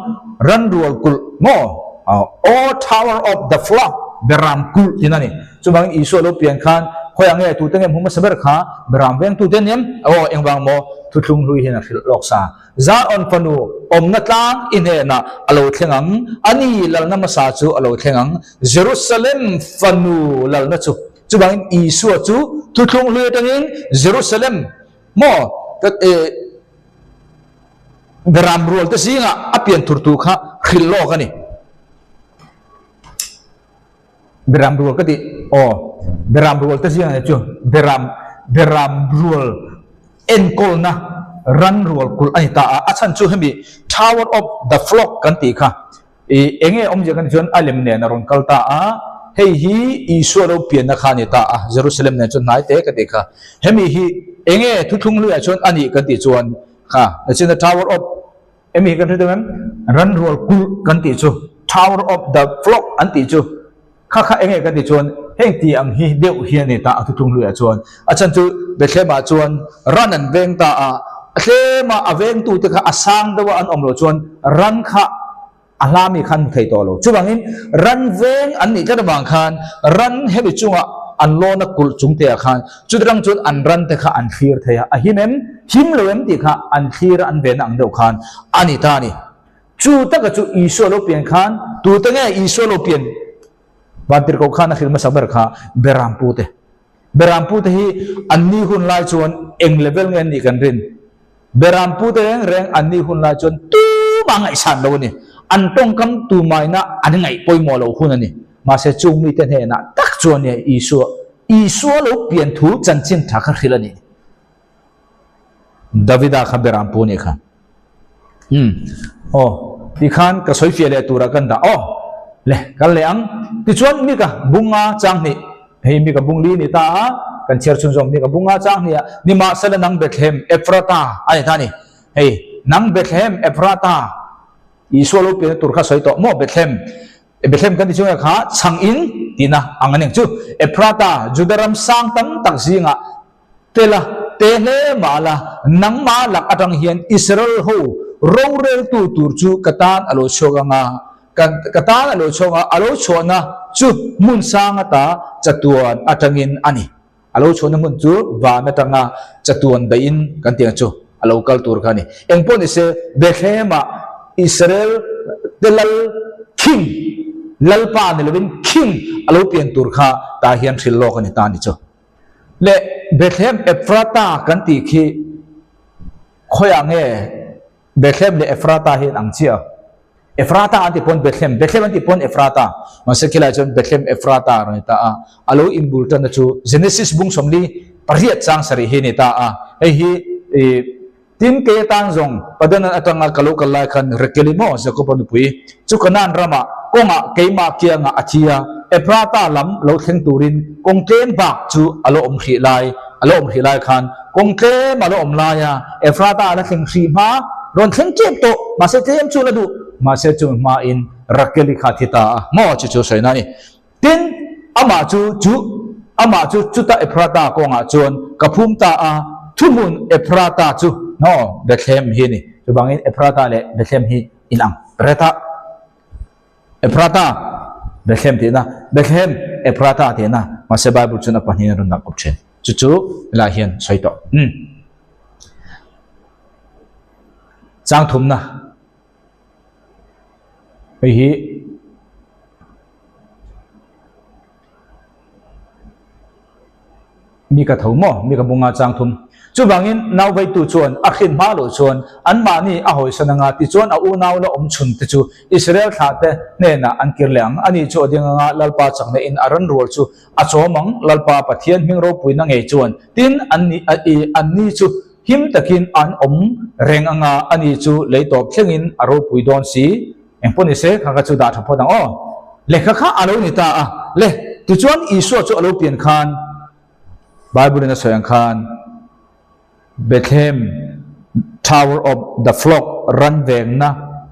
ranrual kulh maw? Aw tower of the flock, Beram kulh tin a ni. Chuvangin Isua lo pian khan khawiah nge tute nge hmu hmasa ber kha Beram vengtute an niam? Aw, engvang maw? Thuthlung hlui hian a hrilh lawk sa. Zion fanu awmna tlang i hnenah a lo thleng ang, a ni lalna hmasa chu a lo thleng ang, Jerusalem fanu lalna chu. Chuvangin Isua chu thuthlung hlui atangin Jerusalem maw ka eh Beram rualte zingah a pian thur tur kha hrilh lawk a ni. Beram rual ka tih aw Beram rual te zingah chu Beram Beram rual enkawlna ran rual kulh a ni ta a, a chhan chu hemi Tower of the Flock kan tih kha ih eng nge awmzia kan tih chuan a lem nen a rawn kal ta a, hei hi Isua lo pianna kha a ni ta a, Jerusalem nen chuan hnai te ka tih kha hemi hi eng nge thuthlung hluiah chuan a nih kan tih chuan kha the Tower of Emi hi kan hre deuh em? Ranrual kulh kan tih chu, Tower of the Flock an tih chu, kha kha enge kan tih chuan heng ti ang hi deuh hi a ni ta a thuthlung hluiah chuan. A chhan chu Bethlehem ah chuan ran an veng ta a, a tlema a vengtute kha a sang deuh a an awm loh chuan ran kha a hla mi khan hmu thei tawh lo. Chuvangin ran veng an nih tlat avang khan ran hemi chunga an lawn a kulh chung te ah khan chuti rang chuan an ran te kha an thlir thei a, a him em, him lo em tih kha an thlir a an venna ang deuh khan a ni ta a ni. Chu taka chu Isua lo pian khan tute nge Isua lo pian Vantirhkoh khan a hrilh hmasa ber kha Berampu te. Berampu te hi an ni hun lai chuan eng level nge an nih kan rin? Berampu te reng reng an nih hun lai chuan tumah ngaihsan lo a ni. An tawngkam tumaina an ngaih pawimawh lo hun a ni. Mahse chung mite hnenah tak chuan nia Isua, Isua lo pian thu chanchin tha kha hrilh a ni. Davida kha Berampu nih kha. Umm. Aw, tikhan ka sawi fiah leh turah kan dah. Aw, le, kal leh ang. Tichuan Mika bunga chang hnih, hei Mika bung li ni ta a, kan chhiar chhun zawng Mika bunga chang hnih ah, Nimahsela nang Bethlehem Ephrata a ni ta a ni. Hei, nang Bethlehem Ephrata, Isua lo pianna tur kha sawi tawh maw Bethlehem, Bethlehem kan ti chunga kha chhang in tihna ang a ni ang chu. Ephrata, Juda ram sang tam tak zingah, Tel a, te hle mah la, nangmah lak atang hian Israel ho roreltu tur chu ka tan a lo chhuak ang a, ka ka tan a lo chhuak ang a, a lo chhuahna chu hmun sang ata chatuan atangin a ni. A lo chhuahna hmun chu van atanga chatuan daihin kan tih ang chu a lo kal tur kha a ni. Engpawh ni se, Bethlehem-ah Israel te lal King, Lalpa ni lovin King a lo pian tur kha tah hian hrilh lawk a ni ta a ni chu. Leh Bethlehem Ephrata kan tih khi khawiah nge Bethlehem leh Ephrata hi an ang chiah a? Ephrata an tih pawn Bethlehem, Bethlehem an tih pawn Ephrata. Mahse khilaiah chuan Bethlehem Ephrata a rawn ni ta a. A lo inbul tanna chu Genesis bung 48 chang sarih hi a ni ta a. Hei hi ih Tin, kei atan zawng Padanan atanga ka lo kal lai khan Rakeli maw Jakoba nupui chu Kanaan ramah kawngah keimah kiangah a thi a, Ephrata lam lo thleng turin kawng tlem bak chu a lo awm hrih lai, a lo awm hrih lai khan kawng tlem a lo awm lai a, Ephrata a la thleng hrih hma, rawn thleng tep tawh, mahse tlem chu la duh, mahse chumi hmain Rakeli kha a thi ta a, maw chu chu sawi na a ni. Tin, amah chu chu, amah chu chuta Ephrata kawngah chuan ka phum ta a, thuhmun Ephrata chu, no, Bethlehem hi a ni. Chuvangin Ephrata leh Bethlehem hi inang ret a. Ephrata, Bethlehem tihna, Bethlehem, Ephrata tihna, mahse Bible chuan a pahnihin a rawn dak awp thin. Chu chu helaiah hian sawi tawh. Umm. Chang thumna. Hei hi Mika tho maw? Mika bunga chang thum. Chuvangin nau veitu chuan a hrin hma loh chuan anmahni a hawisan anga tichuan a unau la awm chhun te chu Israel thlah te hnenah an kir leh ang. Ani chu a ding anga Lalpa chakna in a ran rual chu a chawm ang, Lalpa Pathian hming ropuina ngei chuan tin an anni chu him takin an awm reng anga ani chu lei tawp thlengin a ropui dawn si. Engpawh ni se, kha kha chu dah tha phawt ang aw. Lehkha kha a lo ni ta a. Le, tichuan Isua chu a lo pian khan, Bible in a sawi ang khan, Bethlehem Tower of the Flock ran vengna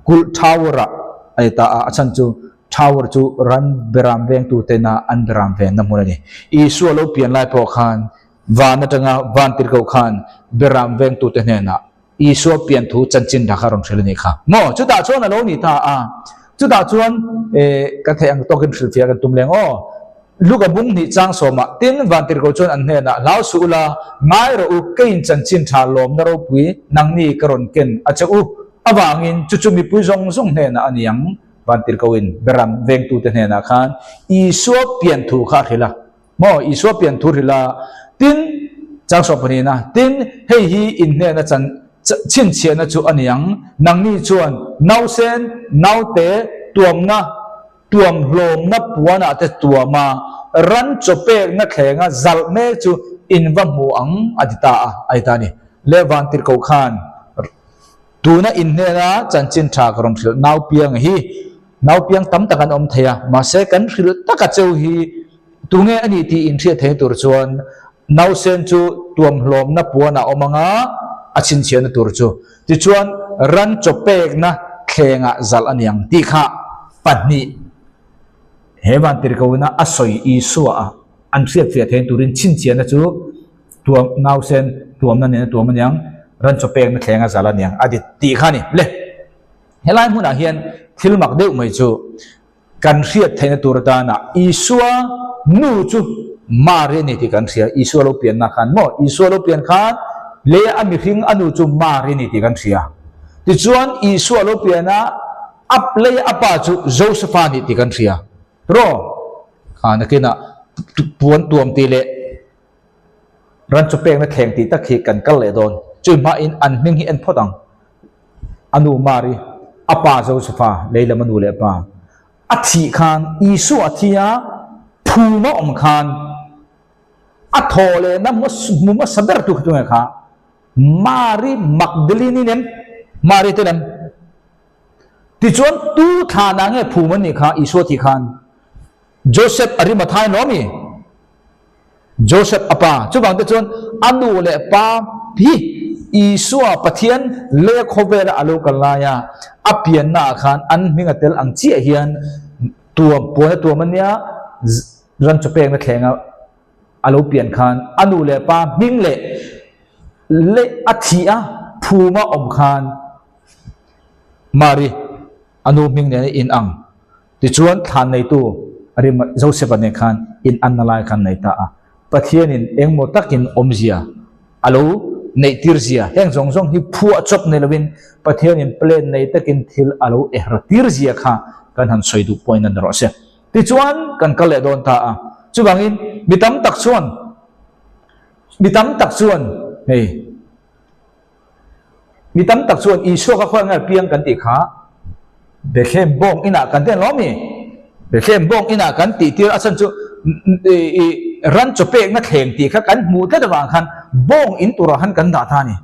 kulh tower ah a ni ta a, a chhan chu tower chu ran beram vengtu tena an beram venna hmun a ni. Isua lo pian lai pawh khan van atanga van tirhkoh khan beram vengtute hnenah Isua pian thu chanchin dah kha rawn hrilh a nih kha. Maw? Chutah chuan a lo ni ta a. Chutah chuan eh ka theih ang tawkin hrilhfiah kan tum leng aw. Luka bung hnih chang sawmah tin Vantirhkoh chuan an hnenah, Hlau suh ula, ngai rawh u, keiin chanchin tha lawmna ropui nangni ka rawn ken a che u. Avangin chu chu mipui zawng zawng hnenah a ni ang. Vantirhkohin Beram vengtute hnenah khan Isua pian thu kha a hrilh a. Maw? Isua pian thu hrilh a, tin, chang sawm pahnihna, tin, hei hi in hnena chan chhinchhiahna chu a ni ang, nangni chuan nausen, naute, tuamna, tuam hlawmna puanah te tuam a, ran chaw pekna thlenga zalh mek chu in va hmu ang, a ti ta a, a ti ta a ni. Le Vantirhkoh khan tuna in hnena chanchin tha ka rawn hrilh nau piang hi nau piang tam tak an awm thei a, mahse kan hrilh taka cheu hi Tunge a nih tih inhriat theihna tur chuan nausen chu tuamhlawmna puan a awm anga a chhinchhiahna tur chu. Tichuan, ran chaw pekna thlengah zalh a ni ang tih kha pahnih he vantirhkohina a sawi Isua a an hriatfiah theihna turin chhinchhiahna chu tuam nausen tuamna nena tuam a ni ang, ran chaw pekna thlenga zalh a ni ang a ti tih kha a ni. Le, helai hmunah hian thil mak deuh mai chu Kan hriat theihna tur atana Isua nu chu Mari a ni tih kan hria. Isua lo pianna khan maw? Isua lo pian khan lei a mihring a nu chu Mari a ni tih kan hria. Tichuan Isua lo piana a lei a pa chu Josefa a ni tih kan hria. Ro, kha nakinah puan tuam tih leh Ran chu pekna thleng tih tak hi kan kal leh dawn. Chui hmain an hming hi en phawt ang. A nu Mari, a pa Josefa, lei lam a nu leh pa. A thih khan Isua a thi a, phum a awm khan a thaw lehna hmu hmasa ber tu kha tunge kha? Mari Magdalene-i nem? Mari te nem? Tichuan tu thlanah nge phum an nih kha Isua thih khan? Joseph Arimathai no mi? Joseph a pa. Chuvang te chuan a nu leh pa hi Isua Pathian leh khawvela a lo kal laia a pianna ah khan an hming a tel ang chiah hian tuam puan a tuam a nia ran chaw pekna thlenga a lo pian khan a nu leh pa hming leh leh a thih a phuma awm khan Mari a nu hming nen a in ang. Tichuan thlan neitu Rim Joseph-a nen khan in anna lai khan nei ta a. Pathianin engmaw takin awmzia a lo neihtir zia, heng zawng zawng hi phuah chawp nei lovin Pathianin plan nei takin thil a lo ehra tir zia kha kan han sawi duh pawhin a ni rawh se. Tichuan kan kal leh dawn ta a. Chuvangin mi tam tak chuan mi tam tak chuan hei Mi tam tak chuan Isua kha khawi nge piang kan tih kha Bethlehem bawng inah kan ti ang lo mi? Bethlehem bawng inah kan tih tir a chhan chu i ran chaw pekna thleng tih kha kan hmuh tlat avang khan bawng in turah khan kan dah ta a ni.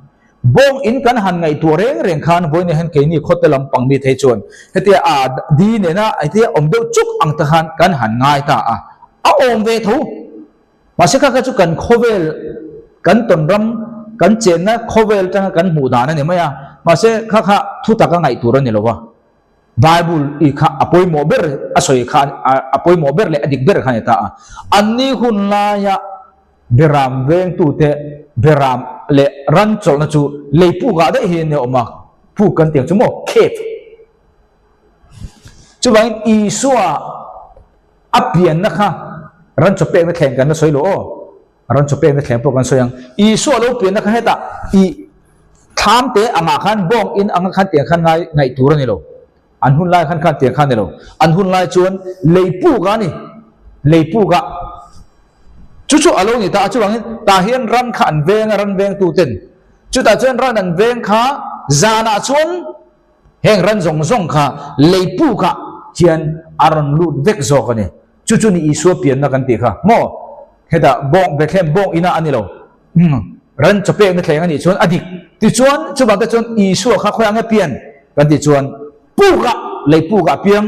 Bawng in kan han ngaihtuah reng reng khan vawiin hian keini khawte lampang mi thei chuan hetia a di nena hetia awm deuh chuk ang te khan kan han ngai ta a, a awm ve tho. Mahse kha kha chu kan khawvel, kan tawn ram, kan chenna khawvel atanga kan hmuh dan a ni mai a. Mahse kha kha thu taka ngaih tur a ni lo va. Bible i kha a pawimawh ber a sawi kha a pawimawh ber leh a dik ber kha a ni ta a. Anni hun laia beram vengtute beram leh ran chawlhna chu lei pukah daih hi a ni awm a, puk kan tih ang chu maw, cave. Chuvangin Isua A pianna kha ran chaw pekna thleng kan la sawi lo aw. Ran chaw pekna thleng pawh kan sawi ang. Isua lo pianna kha hetah i thlam te angah khan bawng in anga khan tiang khan ngai ngaih tur a ni lo. An hun lai khan khan tiang khan ni lo. An hun lai chuan lei puk a ni. Lei puk ah. Chu chu a lo ni ta a, chuvangin tah hian ran kha an veng a, ran vengtuten chutah chuan ran an veng kha zanah chuan heng ran zawng zawng kha lei pukah hian a rawn lut vek zawk a ni. Chu chu ni Isua pianna kan tih kha maw? Hetah bawng Bethlehem bawng inah a ni lo. Ran chaw pekna thleng a nih chuan a dik. Tichuan chuvang te chuan Isua kha khawiah nge pian kan tih chuan pukah lei pukah a piang.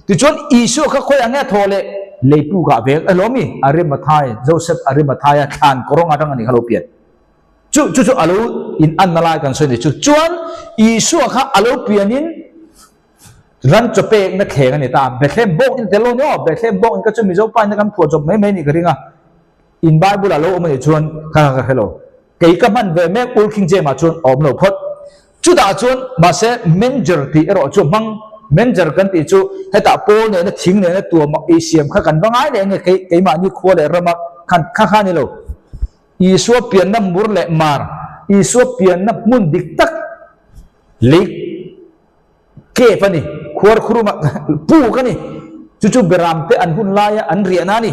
Tichuan Isua kha khawiah nge a thaw leh lei pukah vek a lawm i Arimathai, Joseph Arimathai-a thlan kawrawng atang a nih kha lo pian. Chu chu chu a lo in anna lai kan sawi ni chu. Chuan Isua kha a lo pianin ran chaw pekna thleng a ni ta. Bethlehem bawk in tel lo ni aw. Bethlehem bawk in ka chu Mizo pa in kan phuah chawp mai mai ni ka ring a. In Bible ah lo awm a nih chuan kha kha ka hre lo. Kei ka hman ve mek Old King James ah chuan a awm lo phawt. Chutah chuan mahse manger tih erawh chu hmang manger kan tih chu hetah pawl nena thing nena tuam ei siam kha kan va ngai leh nge kei keimahni khua leh rama khan kha kha ni lo. Isua pianna mur leh mar, Isua pianna hmun dik tak lei cave a ni, khuar khuruma puk a ni. Chu chu beram te an hun laia an riahna a ni.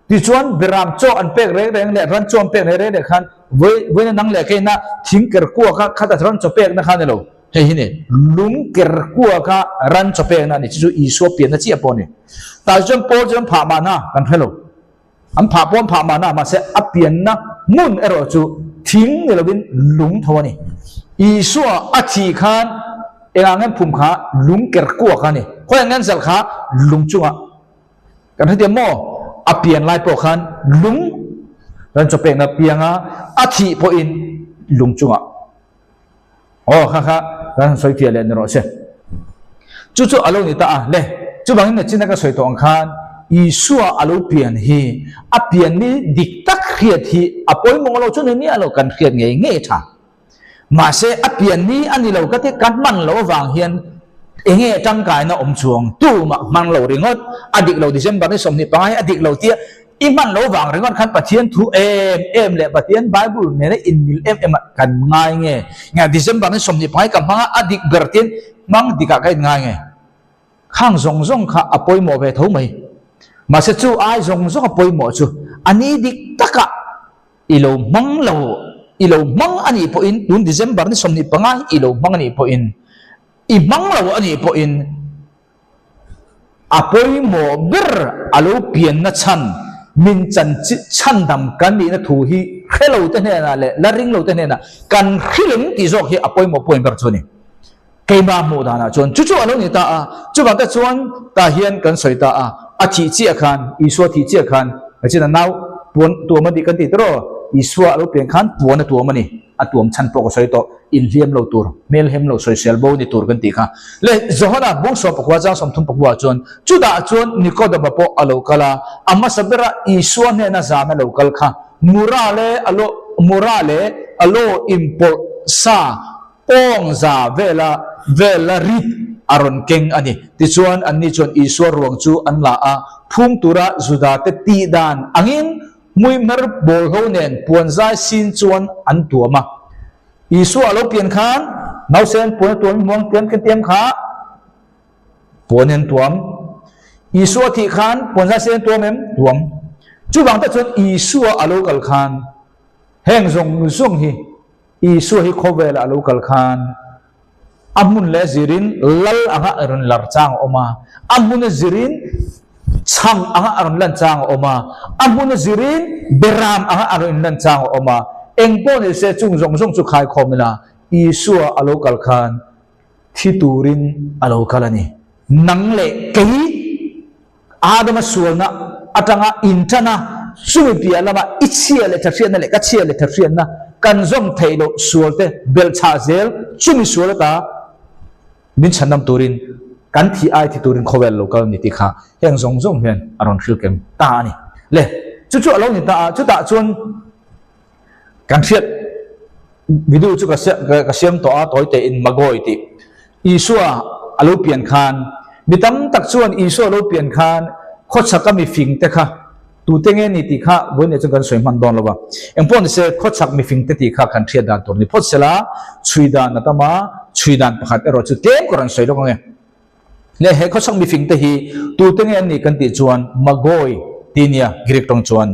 Tichuan beram chaw an pek reng reng leh ran chaw an pek reng reng leh khan vawi vawiina nang leh keina thing ker kua kha khata ran chaw pekna kha a ni lo. Hei hi ni lung ker kua kha ran chaw pekna a ni. Chu chu Isua pianna chiah pawh a ni. Tah chuan Paul chuan phah mahna kan hre lo. An phah pawh an phah mahna mahse a pianna hmun erawh chu thing ni lovin lung tho a ni. Isua a thih khan engah ngen phum kha lung ker kua kha a ni. Khawiah ngen zalh kha lung chungah Kan hrethiam maw? A pian lai pawh khan lung ran chaw pekna pianga a thih pawhin lung chungah aw kha kha kan han sawi fiah leh ni rawh se. Chu chu a lo ni ta a le. Chuvangin nachina ka sawi tawh ang khan Isua a lo pian hi a pian ni dik tak hriat hi a pawimawh lo chu ni miah lo kan hriat ngei ngei tha. Mahse, a pian ni a ni lo ka ti, ka hman loh avang hian enge tangkaina awm chuang tumah hmang lo ringawt, a dik lo December ni 25 hi a dik lo tia i hman loh vang ringawt khan Pathian thu em em leh Pathian Bible nena inmil em em ah kan ngai nge? Nge December ni 25 hi ka hmang a, a dik ber tiin hmang dikah ka inngai nge? Khang zawng zawng kha a pawimawh ve tho mai. Mahse chu ai zawng zawng a pawimawh chu a ni dik takah I lo hmang lo, i lo hmang a nih pawhin tun December ni 25 hi i lo hmang a nih pawhin, i hmang lo a nih pawhin a pawimawh ber a lo pianna chhan, min chan chhandam kan nihna thu hi hre lo te hnenah leh la ring lo te hnenah kan hrileng tih zawk hi a pawimawh point ber chu a ni. Keimah hmuh danah chuan chu chu a lo ni ta a, chuvang te chuan tah hian kan sawi ta a, a thih chiah khan, Isua thih chiah khan, Kachin a nau puan tuam a nih kan tih tawh, Isua a lo pian khan puan a tuam a ni, a tuam chhan pawh ka sawi tawh, inhliam lo tur, hmelhem lo, sawisel bo ni tur kan tih kha. Le Johana bung 14 chang 34 ah chuan, chutah chuan Nikodema pawh a lo kal a, a hmasa bera Isua hnena zan a lo kal kha, Mura leh a lo, Mura leh a lo inpawlh sa, Pawng za vela vela rit a rawn keng a ni. Tichuan, anni chuan Isua ruang chu an la a, phum tura Judate tih dan angin hmuihmer bawlhlo nen puanzai sin chuan an tuam a. Isua a lo pian khan nausen puan a tuam i hmuang tiam khen tiam kha puan in tuam. Isua thih khan puanzai sin an tuam em? Tuam. Chuvang te chuan Isua a lo kal khan heng zawng zawng hi Isua hi khawvelah a lo kal khan a hmun leh zirin lal anga a rawn lar chang a awm a, a hmuna zirin chhang anga a rawn lan chang a awm a, a hmuna zirin beram anga a rawn inlan chang a awm a. Eng pawh ni se chung zawng zawng chu khaikhawm ila Isua a lo kal khan thi turin a lo kal a ni. Nang leh kei Adama sualna atanga inṭan a, chumi piah lama i chhia leh ṭhahriatna leh ka chhia leh ṭhahriatna kan zawm theih loh sualte belhchhah zel chumi sual ata min chhandam turin kan thih ai thi turin khawvel lo kal a ni tih kha heng zawng zawng hian a rawn hrilh kem ta a ni. Le, chu chu a lo ni ta a, chutah chuan kan hriat video chu ka siam tawh a, tawi tein Magoi tih Isua a lo pian khan, mi tam tak chuan Isua a lo pian khan khawchhaka mifing te kha tute nge ni tih kha vawiin leh chuan kan sawi hman dawn lo va. Engpawh ni se, khawchhak mifing te tih kha kan hriat dan tur ni phawt sela, chhui dan a tam a, chhui dan pakhat erawh chu tlem ka rawn sawi lawk ang e. Le he khawchhak mifing te hi tute nge an nih kan tih chuan Magoi ti nia Greek tawng chuan.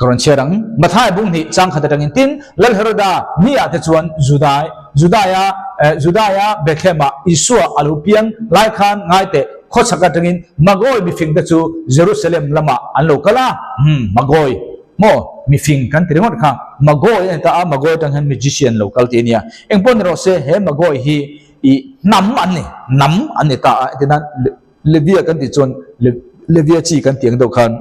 Ka rawn chhiar ang. Matthai bung hnih chang khat atangin tin Lal Heroda ni ah te chuan Judai, Judaia, Judaia Bethlehem-ah Isua a lo piang lai khan ngai teh khawchhak atangin Magoi mifing te chu Jerusalem lamah an lo kal a. Umm, Magoi maw mifing kan ti ringawt kha. Magoi a ni ta a, Magoi atang hian magician lo kal tih a nia. Engpawh ni rawh se, he Magoi hi i hnam an ni, hnam an ni ta a, heti nan Levia kan tih chuan Levia chi kan tih ang deuh khan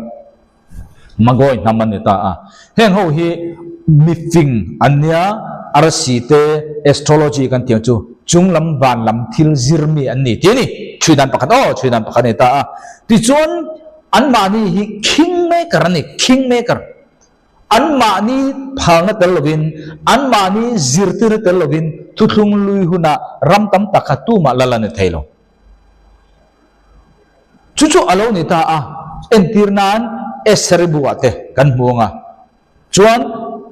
Magoi hnam an ni ta a. Heng ho hi mifing an nia, arsi te, astrology kan tih ang chu, chung lam van lam thil zir mi an ni tih a ni. Chhui dan pakhat aw, chhui dan pakhat a ni ta a. Tichuan anmahni hi king maker an ni, king maker. Anmahni phalna tel lovin, anmahni zirtirna tel lovin thuthlung lui hunah ram tam tak kha tumah lal a ni thei lo. Chu chu a lo ni ta a, entir nan Estheri buah te kan hmu ang a, chuan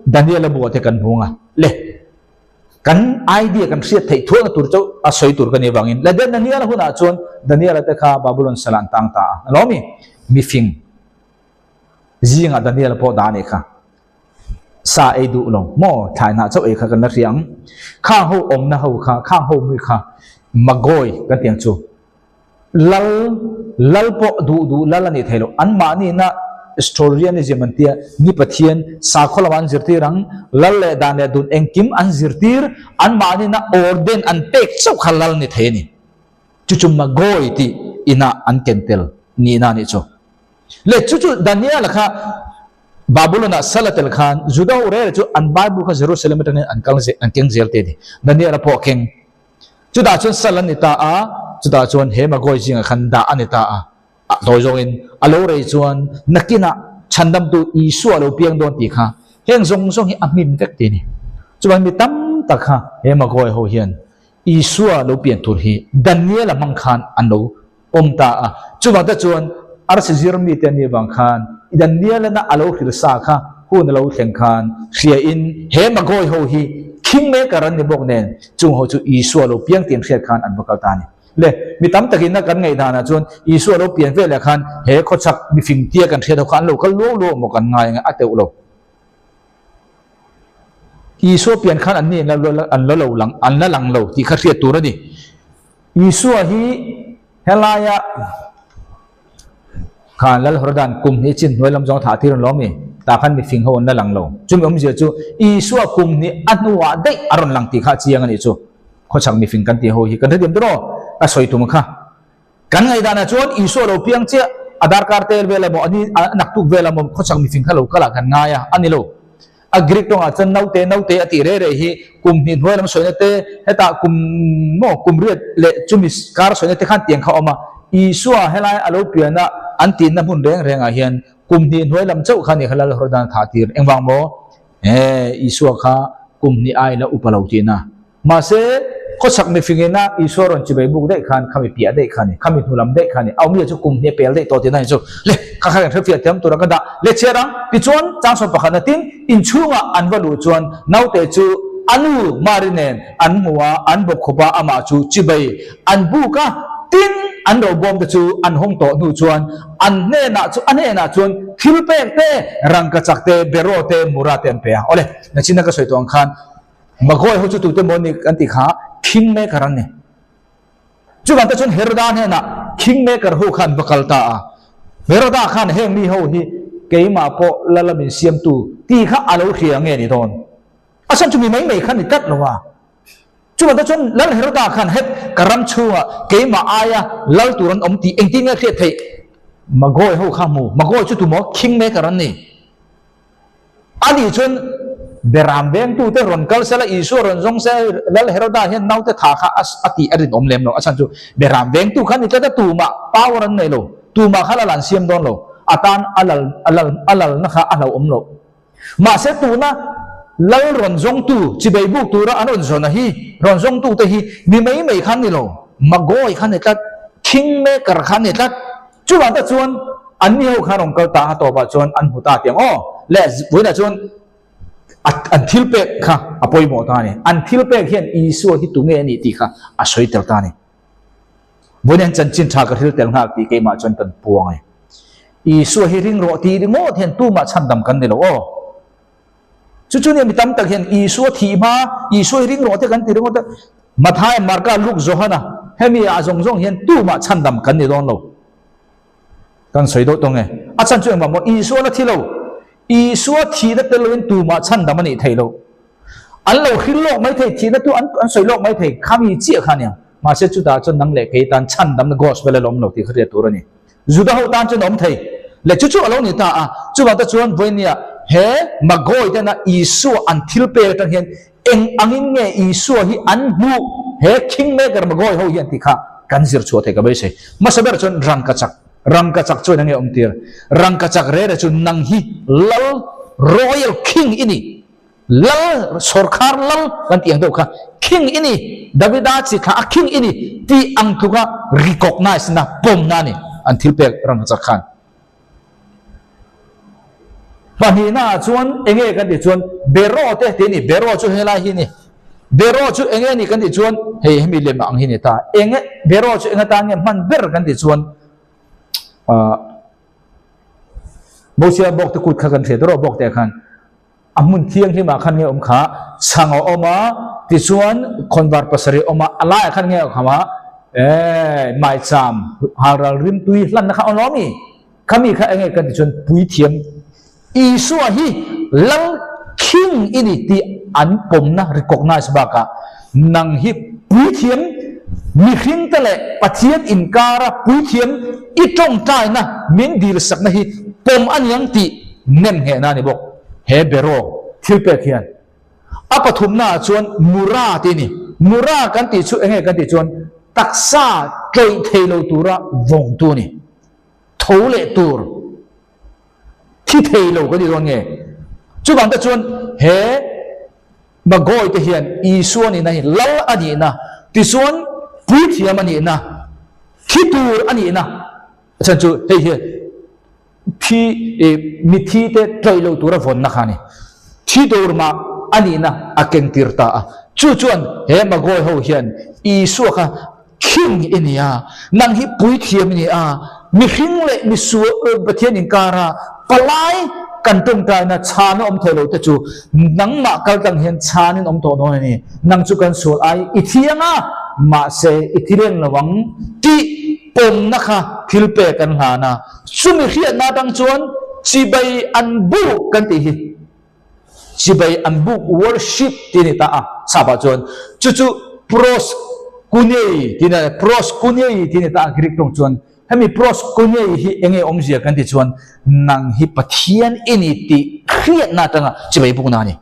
Daniela buah te kan hmu ang a, le kan idea kan hriat theih thuahna tur chauh a sawi tur ka nih avangin le Daniela hunah chuan Daniela te kha Babulon salah an tang ta a, a lo mi? Mifing zingah Daniela pawh dah a nih kha. Sa ei duh lo maw thlai hnah chauh ei kha kan la hria ang. Khang ho awmna ho kha, khang ho mi kha Magoi kan tih ang chu. Lal, lal pawh duh duh lal a nih theih loh. Anmahni na Nestorianism an tia, ni Pathian sakhaw lamah an zirtir ang, lal leh dan leh dun engkim an zirtir, anmahni na orden an pek chauh kha lal ni thei a ni. Chu chu Magoi tih inah an ken tel nihna a nih chu. Le chu chu Daniel-a kha Babylon-ah sal a tel khan Juda ho rel chu an Bible kha Jerusalem atangin an kal an keng zel te a ni. Daniel-a pawh a keng. Chutah chuan sal an ni ta a, chutah chuan he Magoi zingah khan dah a ni ta a. A tawi zawngin a lo rei chuan nakinah chhandamtu Isua a lo piang dawn tih kha heng zawng zawng hi a hmin vek ti a ni. Chuvangin mi tam tak kha he Magoi ho hian Isua lo pian tur hi Daniel-a hmang khan an lo awm ta a. Chuvang te chuan arsi zir mite an nih vang khan Daniel-ana a lo hril sa kha hun a lo thleng khan hria in he Magoi ho hi king maker an ni bawk nen chung ho chu Isua lo piang tih an hriat khan an va kal ta a ni. Le, mi tam takin a kan ngaihdan ah chuan Isua lo pian veleh khan he khawchhak mifing tia kan hriat ho kha an lo kal luau luau maw kan ngai ang a teuh lo. Isua pian khan an ni an la an la lo lang an la lang lo tih kha hriat tur a ni. Isua hi helaia khan Lal Horodan kum hnih chin hnuai lam zawng a thah tir an lo ami? Tah khan mifing ho an la lang lo. Chumi awmzia chu Isua kum hnih a hnuah daih a rawn lang tih kha a chiang a nih chu. Khawchhak mifing kan tih ho hi kan hrethiam tawh aw? Ka sawi tum kha. Kan ngaihdanah chuan Isua lo piang chiah a darkar tel vel emaw a ni a naktuk vel emaw khawchhak mifing kha lo kal ah kan ngai a, a ni lo. A Greek tawngah chuan naute naute a tih reh reh hi kum hnih hnuai lam sawina te hetah kum maw kum riat leh chumi kar sawina te khan tiang kha a awm a. Isua helai a lo pian a an tinna hmun reng rengah hian kum hnih hnuai lam chauh kha a nih kha Lal Horodan a thah tir. Engvang maw? Ee Isua kha kum hnih ai la upa lo tihna. Mahse, khawchhak mifingin a Isua rawn chibei buk daih khan khami piah daih kha a ni, khami hnulam daih kha a ni. Aumia chu kum hnih a pel daih tawh tihna a ni chu. Le, kha kha kan hrefiah thiam tura ka dah. Le chhiar ang, tichuan changsawn pakhatna tin inchhungah an va luh chuan naute chu a nu Mari nen an hmu a, an bawp khawp a, amah chu chibei an buk a, tin an robawm te chu an hawng tawh hnu chuan an hnenah chu a hnenah chuan thil pek te, rangkachak te, beraw te, mura te an pe a. Awle, nachina ka sawi tawh ang khan Magoi ho chu tute maw ni kan tih kha king maker an ni. Chuvang te chuan Heroda hnenah king maker ho khan va kal ta a. Heroda khan heng mi ho hi keimah pawh la la min siamtu tih kha a lo hria nge ni dawn. A chhan chu mi mai mai kha ni tlat lo a. Chuvang te chuan Lal Heroda khan het ka ram chhungah keimah aia lal tur an awm tih engtin nge hriat theih? Magoi ho kha hmu. Magoi chu tumaw king maker an ni. A nih chuan Beram vengtute rawn kal sela, Isua rawn zawng se, Lal Heroda hian naute tha kha a tih a rinawm lem lo. A chhan chu Beram vengtu kha ni tlat a, tumah power an nei lo, tumah kha lal an siam dawn lo, a tan a lal a lal a lalna kha a hlauhawm lo. Mahse tuna Lal rawn zawngtu, chibei buk tura an rawn zawna hi, rawn zawngtute hi mi mai mai kha an ni lo, Magoi kha ni tlat, King maker kha ni tlat. Chuvang te chuan an ni ho khan rawn kal ta a tawpah chuan an hmu ta tiang aw le vawiinah chuan an thil pek kha a pawimawh ta a ni. An thil pek hian Isua hi tunge a nih tih kha a sawi tel ta a ni. Vawiin hian chanchin tha ka hril tel nghal tih keimah chuan kan puang e. Isua hi ring rawh tih ringawt hian tumah chhandam kan ni lo aw. Chu chu nia mi tam tak hian Isua thih hma, Isua hi ring rawh te kan ti ringawt a. Matthai, Marka, Luke, Johana hemi ah zawng zawng hian tumah chhandam kan ni dawn lo. Kan sawi deuh tawng e. A chhan chu engvang maw? Isua la thi lo. Isua thihna tel loin tumah chhandam a nih theih loh. An lo hril lawk mai thei, thihna chu an an sawi lawk mai thei, khami chiah kha aniang. Mahse chutah chuan nang leh kei tan chhandamna gospel a la awm lo tih kha hriat tur a ni. Juda ho tan chuan a awm thei. Leh chu chu a lo ni ta a. Chuvang te chuan vawinia he Magoi tena Isua an thil pek atang hian eng angin nge Isua hi an hmuh he Kingmaker Magoi ho hian tih kha kan zir chhuah thei ka beisei. Hmasa ber chuan rangkachak, rangkachak chuan enge awm tir? Rangkachak rere chu nang hi Lal, Royal King i ni. Lal, sawrkhar lal kan tih ang deuh kha, King i ni, Davida chi thla a King i ni tih ang tluka recognize na, pawmna a ni an thil pek rangkachak khan. Pahnihna ah chuan enge kan tih chuan Bero te tih a ni, Bero chu helai hi a ni. Bero chu enge a ni kan tih chuan hei hemi lem ang hi a ni ta. Enge Bero chu eng atan nge hman ber kan tih chuan ah Mosia bawk te kut kha kan hriat erawh bawk te khan A hmun thianghlim ah khan nge awm kha chhang a awm a, tichuan khawnvar pasarih a awm a, a laiah khan nge a kham a, eh maicham halral rimtui hlanna kha a awm mi? Khami kha enge kan ti chuan puithiam Isua hi Lal King i ni tih an pawmna recognize bakah nang hi puithiam mihringte leh Pathian inkara puithiam i tawngtaina min dilsakna hi pawm a niang tih Nem nghehna a ni bawk. He beraw thil pek hian a pathumna ah chuan mura tih a ni. Mura kan tih chu enge kan tih chuan taksa tlawih thei lo tura vawngtu a ni. Tho leh tur thi thei lo kan tih dawn nge? Chuvang te chuan he Magoi te hian Isua nihna hi Lal a nihna, tichuan Puithiam a nihna, thi tur a nihna a chhan chu hei hi Thi mithi te tlawih lo tura vawnna kha a ni. Thi tur mah a nihna a keng tir ta a. Chu chuan he Magoi ho hian Isua kha King i ni a, nang hi puithiam i ni a, mihring leh misual Pathian inkara palai kan tawngtaina chhan a awm thei lo te chu nangmah kal tlang hian chhanin awm tawh dawn a ni. Nang chu kan sual ai i thiang a, mahse i thi reng lo ang tih pawmna kha thil pek an hlan a, chumi hriatna atang chuan chibai an buk kan tih hi chibai an buk worship tih a ni ta a, sap ah chuan chu chu proskunei tih a ni proskunei tih a ni ta a Greek tawng chuan hemi proskunei hi enge awmzia kan tih chuan nang hi Pathian i ni tih hriatna atanga chibai bukna a ni.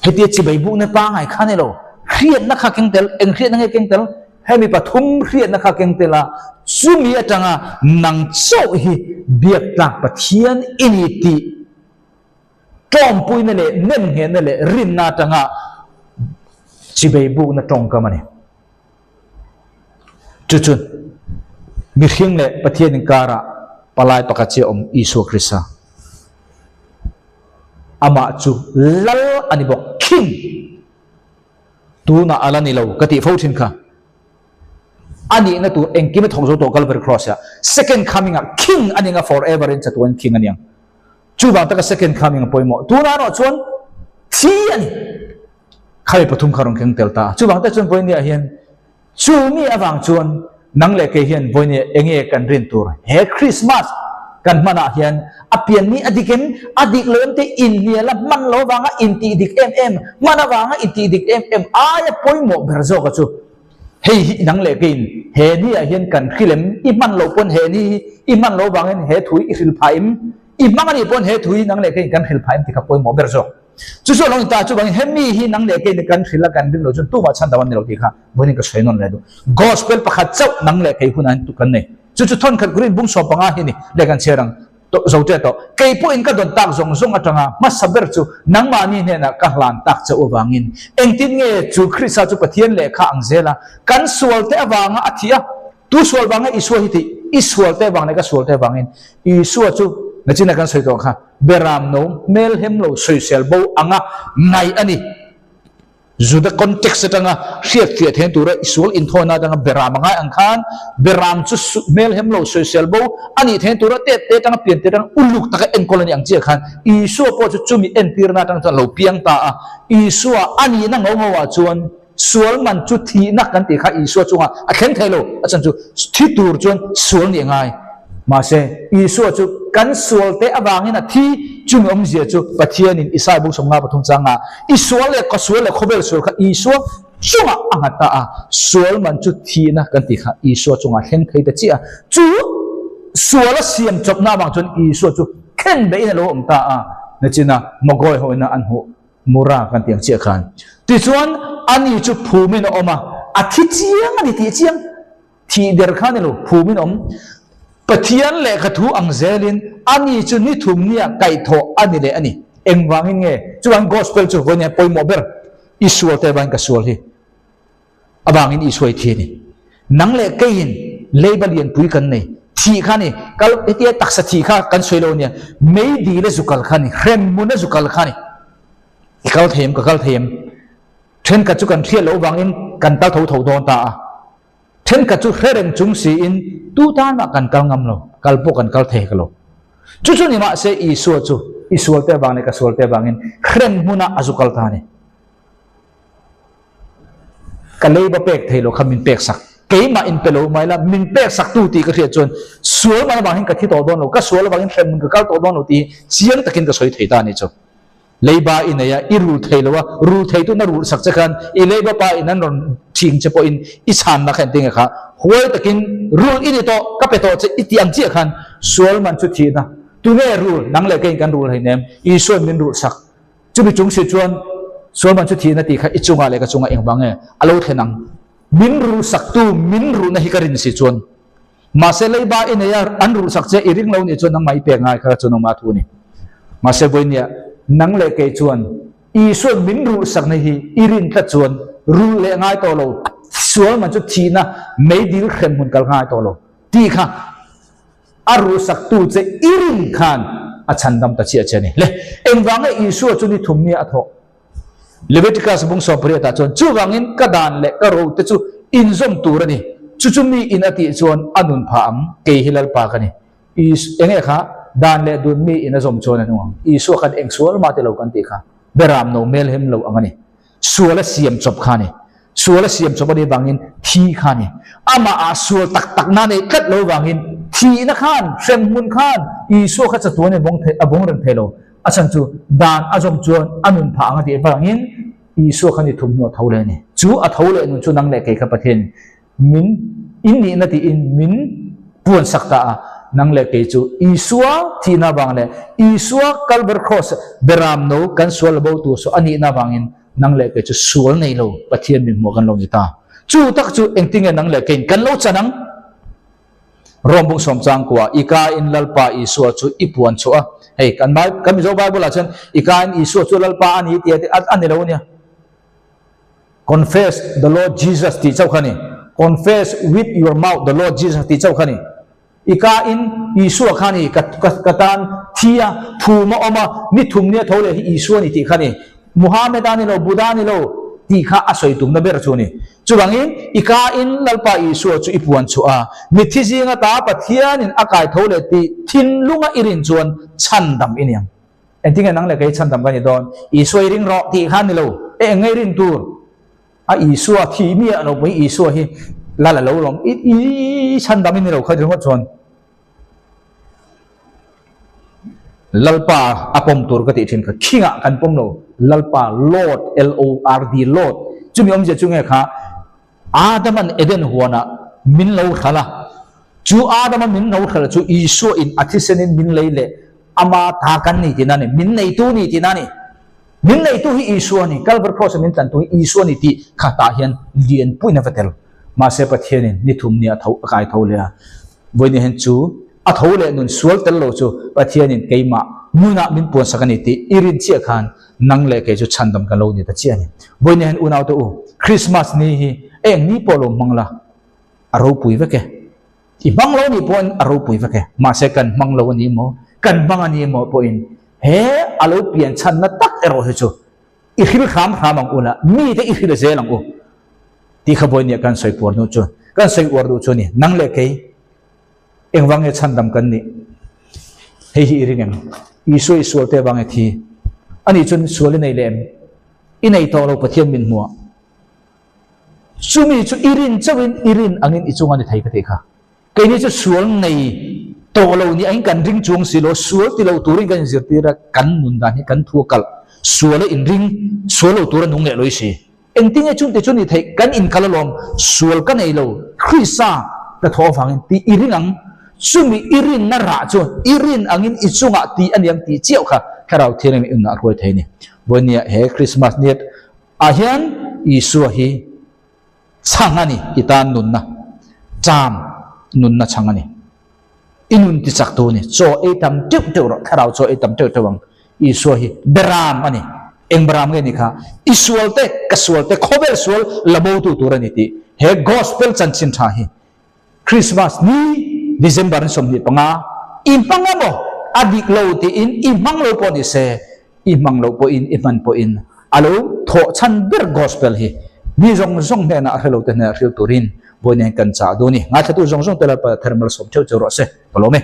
Hetia chibai bukna pangai kha ni lo, hriatna kha keng tel, eng hriatna nge keng tel? Hemi pathum hriatna kha keng tel a, chumi atanga nang chauh hi biak tlak Pathian i ni tih tawmpuina leh nemnghehna leh rinna atanga chibai bukna tawngkam a ni. Chu chu mihring leh Pathian inkarah palai pakhat chiah awm Isua Krista. Amah chu Lal a ni bawk, King. Tunah a la ni lo ka tih fo thin kha. A nihna tur engkim a thawk zo tawh Calvary Cross ah. Second coming ah King a ni ang a forever in chatuan King a ni ang. Chuvang taka second coming a pawimawh. Tunah erawh chuan thi a ni. Khai pathum kha rawn keng tel ta a. Chuvang te chuan Vawinia hian chu mi avang chuan nang leh kei hian Vawinia enge kan rin tur he Christmas kan hmanah hian a pian ni a dik em a dik lo em te inhnial a hman lo avanga intih dik em em hman avanga intih dik em em aia pawimawh ber zawka chu hei hi nang leh keiin he ni ah hian kan hril em i hman loh pawn he ni hi i hman lo avangin he thu hi i hril phah em i hmang a nih pawn he thu hi nang leh keiin kan hril phah em tih kha pawimawh ber zawk. Chu chu a lo ni ta, chuvangin hemi hi nang leh kei kan hrilh a kan ring lo chuan tumah chhan dam an ni lo tih kha vawiin ka sawi nawn leh duh. Gospel pakhat chauh nang leh kei hunah hian kan nei. Chu chu thawnkhat Green bung sawm panga hi ni leh kan chhiar ang tawh zo ṭe tawh. Kei pawhin ka dawn tak zawng zawng atanga hmasa ber chu nangmahni hnenah ka hlan tak chauh avangin engtin nge chu Krista chu Pathian lehkha ang zela kan sualte avanga a thih a, tu sual vanga Isua hi tih? I sualte avang leh ka sualte avangin Isua chu nachina kan sawi tawh kha Beram no hmel hem lo sawisel bo anga ngaih a ni. Juda context atanga hriatfiah theihna tura sual inthawina atanga beram a ngai ang khan beram chu hmelhem lo sawisel bo a nih theihna tura tet te atanga pian te atanga uluk taka enkawl a nih ang chiah khan Isua pawh chu chumi entirna atang chuan a lo piang ta a. Isua a nihna ngau ngauah chuan sual man chu thihna kan tih kha Isua chungah a thleng thei lo, a chhan chu thi tur chuan sual nih a ngai. Mahse, Isua chu kan sualte avangin a thi, chumi awmzia chu Pathianin Isaiah bung 53 changah I sual leh ka sual leh khawvel sual kha Isua chungah a nghat ta a, sual man chu thihna kan tih kha Isua chungah thleng thei ta chiah a, chu sual a siam chawpna avang chuan Isua chu khen beihin a lo awm ta a, nachina Magawi hoina an hmuh Mura kan tih ang chiah khan. Tichuan, ani chu phumin a awm a, a thi chiang a ni tih chiang. Thih der kha ni lo, phumin awm. Pathian lehkha thu ang zelin ani chu ni thum nia kaihthawh a ni leh a ni. Engvangin nge chuan Gospel chu vawiin hian pawimawh ber? I sual te avangin ka sual hi avangin Isua i thi a ni. Nang leh keiin leiba lianpui kan nei. Thih kha ni, kal hetia taksa thih kha kan sawi lo nia, meidil a zu kal kha ni, hremhmun a zu kal kha ni. I kal thei em, ka kal thei em? Thenkhat chu kan hriat loh avangin kan kal tho tho dawn ta a. Thenkhat chu hre reng chung siin tu tan mah kan kal ngam lo, kal pawh kan kal thei ka lo. Chu chu ni mahse Isua chu i sualte avang leh ka sualte avangin hrem hmunah a zu kal ta a ni. Ka leiba pek thei lo kha min pek sak. Keimah in pe lo mai la, min pek sak tu tih ka hriat chuan sual man avangin ka thi tawh dawn lo, ka sual avangin hrem hmun ka kal tawh dawn lo tih hi chiang takin ka sawi thei ta a ni chu. Leiba i nei a, i rul thei lo a, rul thei tuna rulh sak che khan i leiba pa in an rawn ching che pawhin i chhanna kha engtin nge kha huai takin rul i ni tawh, ka pe tawh che i tih ang chiah khan sual man chu thihna. Tunge rul? Nang leh keiin kan rul hleinem, Isua'n min rulh sak. Chumi chung si chuan sual man chu thihna tih kha i chungah leh ka chungah engvang nge a lo thlen ang? Min rulh saktu min rulhna hi ka rin si chuan Mahse leiba i nei a, an rulhsak che i ring lo nih chuan nangmah i pek ngai kha chu nangmah thu a ni. Mahse vawinia nang leh kei chuan Isua'n min rulhsakna hi i rin tlat chuan rulh leh ngai tawh lo, sual man chu thihna meidil hrem hmun kal ngai tawh lo tih kha a rulhsaktu che i rin khan a chhandam ta chiah che a ni. Le, engvanga Isua chu ni thum nia a thawh? Leviticus bung 18 ah chuan, Chuvangin ka dan leh ka ro te chu inzawm tur a ni, chu chu mi in a tih chuan a nun phah ang, kei hi Lalpa ka ni. Is, enge kha, dan leh dun mi in a zawm chuan a nung ang. Isua khan eng sual mah ti lo kan tih kha, beram no mel hem lo ang a ni. Sual a siam chawp kha a ni. Sual a siam chawp a nih vangin thi kha a ni. Amah ah sual tak tak na neih tlat lo vangin thihna khan, hremhmun khan Isua kha chatuan in a vawng reng thei lo. A chhan chu dan a zawm chuan a nun phah ang a tih avangin Isua kha ni thum hnu a tho leh a ni. Chu a tho leh nun chu nang leh kei kha Pathian min in nihna tiin min puan sak ta a. Nang leh kei chu Isua thihna avang leh Isua Kalvar Kraws beram no kan sual la bo tur saw a nihna avangin nang leh kei chu sual nei lo Pathian min hmuh kan lo ni ta. Chu tak chu engtinge nang leh keiin kan lo chan ang? Rom bung sawm chang kua, I ka in Lalpa Isua chu i puan chhuah a. Hei, kan Bai, kan Mizo Bible ah chuan I ka in Isua chu Lalpa a ni tih a a ni lo ania. Confess the Lord Jesus tih chauh kha ni. Confess with your mouth the Lord Jesus tih chauh kha ni. I ka in Isua kha ni, ka, ka, ka tan thi a, thum a awm a, ni thum nia tho leh hi Isua ni tih kha ni. Muhammad-a ni lo, Buddha ni lo tih kha a sawi tumna ber chu a ni. Chuvangin, i ka-in Lalpa Isua chu i puan chhuah a, mitthi zinga ta Pathianin a kai tho leh tih thinlunga i rin chuan chhandam i ni ang. Engtinge nang leh kei chhandam ka ni dawn? Isua i ring rawh tih kha a ni lo. E eng ngei rin tur? A Isua thi miah lo pawhin Isua hi lal a lo lawm. I i chhandam i ni lo kha ringawt chuan. Lalpa a pawm tur ka tih thin kha khingah kan pawm lo Lalpa Lord L-O-R-D Lord chumi awmzia chu nge kha Adaman Eden huanah min lo hral a chu Adama min lo hral chu Isua in a thisenin min lei leh ama ta kan ni tihna a ni min neitu ni tihna a ni min neitu hi Isua a ni Calvary Cross a min tlantu hi Isua a ni tih kha tah hian lianpuiin a va tel mahse Pathianin ni thum nia tho a kai tho leh a Vawiin hian chu a tho leh nun sual tel lo chu Pathianin keimah nunah min puansak a ni tih i rin chiah khan nang leh kei chu chhandam kan lo ni ta chiah a ni. Vawiin hian unaute u, Krismas ni hi eng ni pawh lo hmang la, a ropui vek e. I hmang lo nih pawhin a ropui vek e. Mahse kan hmang lo a ni maw, kan hmang a ni maw pawhin he a lo pian chhanna tak erawh hi chu. I hril hram hram ang u la, mite i hril zel ang u tih kha vawinia kan sawi puar hnu chu, kan sawi uar duh chu a ni. Nang leh kei engvang nge chhandam kan nih? Hei hi i ring em? Isua i sual te vang e thi? Ani chuan sual i nei leh em? I nei tawh lo Pathian min hmuah. Chumi chu i rin chauhin i rin angin i chunga ni thei ka tih kha. Keini chu sual nei tawh lo ni angin kan ring chuang si lo, sual ti lo turin kan inzirtir a, kan nun dan hi kan thu a kalh, sual a inring, sual lo tura nung leh lawih si. Engtinge chungte chu ni theih, kan inkal alawm, sual ka nei lo, Krista ka thawh avangin tih i ring ang, chumi i rinna rah chu i rin angin i chungah tih a niang tih chiauh kha Thlarau Thianghlim i unah a hruai thei a ni. Vawinia he Krismas niat ah hian Isua hi Chhang a ni, i tan nunna cham nunna chhang a ni. I nun ti chak tu a ni. Chaw ei tam teuh teuh rawh, thlarau chaw ei tam teuh teuh ang. Isua hi beram a ni. Eng beram nge ni kha? I sual te, ka sual te, khawvel sual la bo tu tur a ni tih he gospel chanchin tha hi Christmas ni December ni 25 i hmang a maw? A dik lo tiin i hmang lo pawh ni se, i hmang loh pawhin i hman pawhin a lo thawh chhan ber gospel hi mi zawng zawng hnenah a hrelo te hnenah hril turin vawiin hian kan chah duh a ni. Ngaithlatu zawng zawng te Lalpa thermal sawm theuh cheu rawh se. Ka lawm e.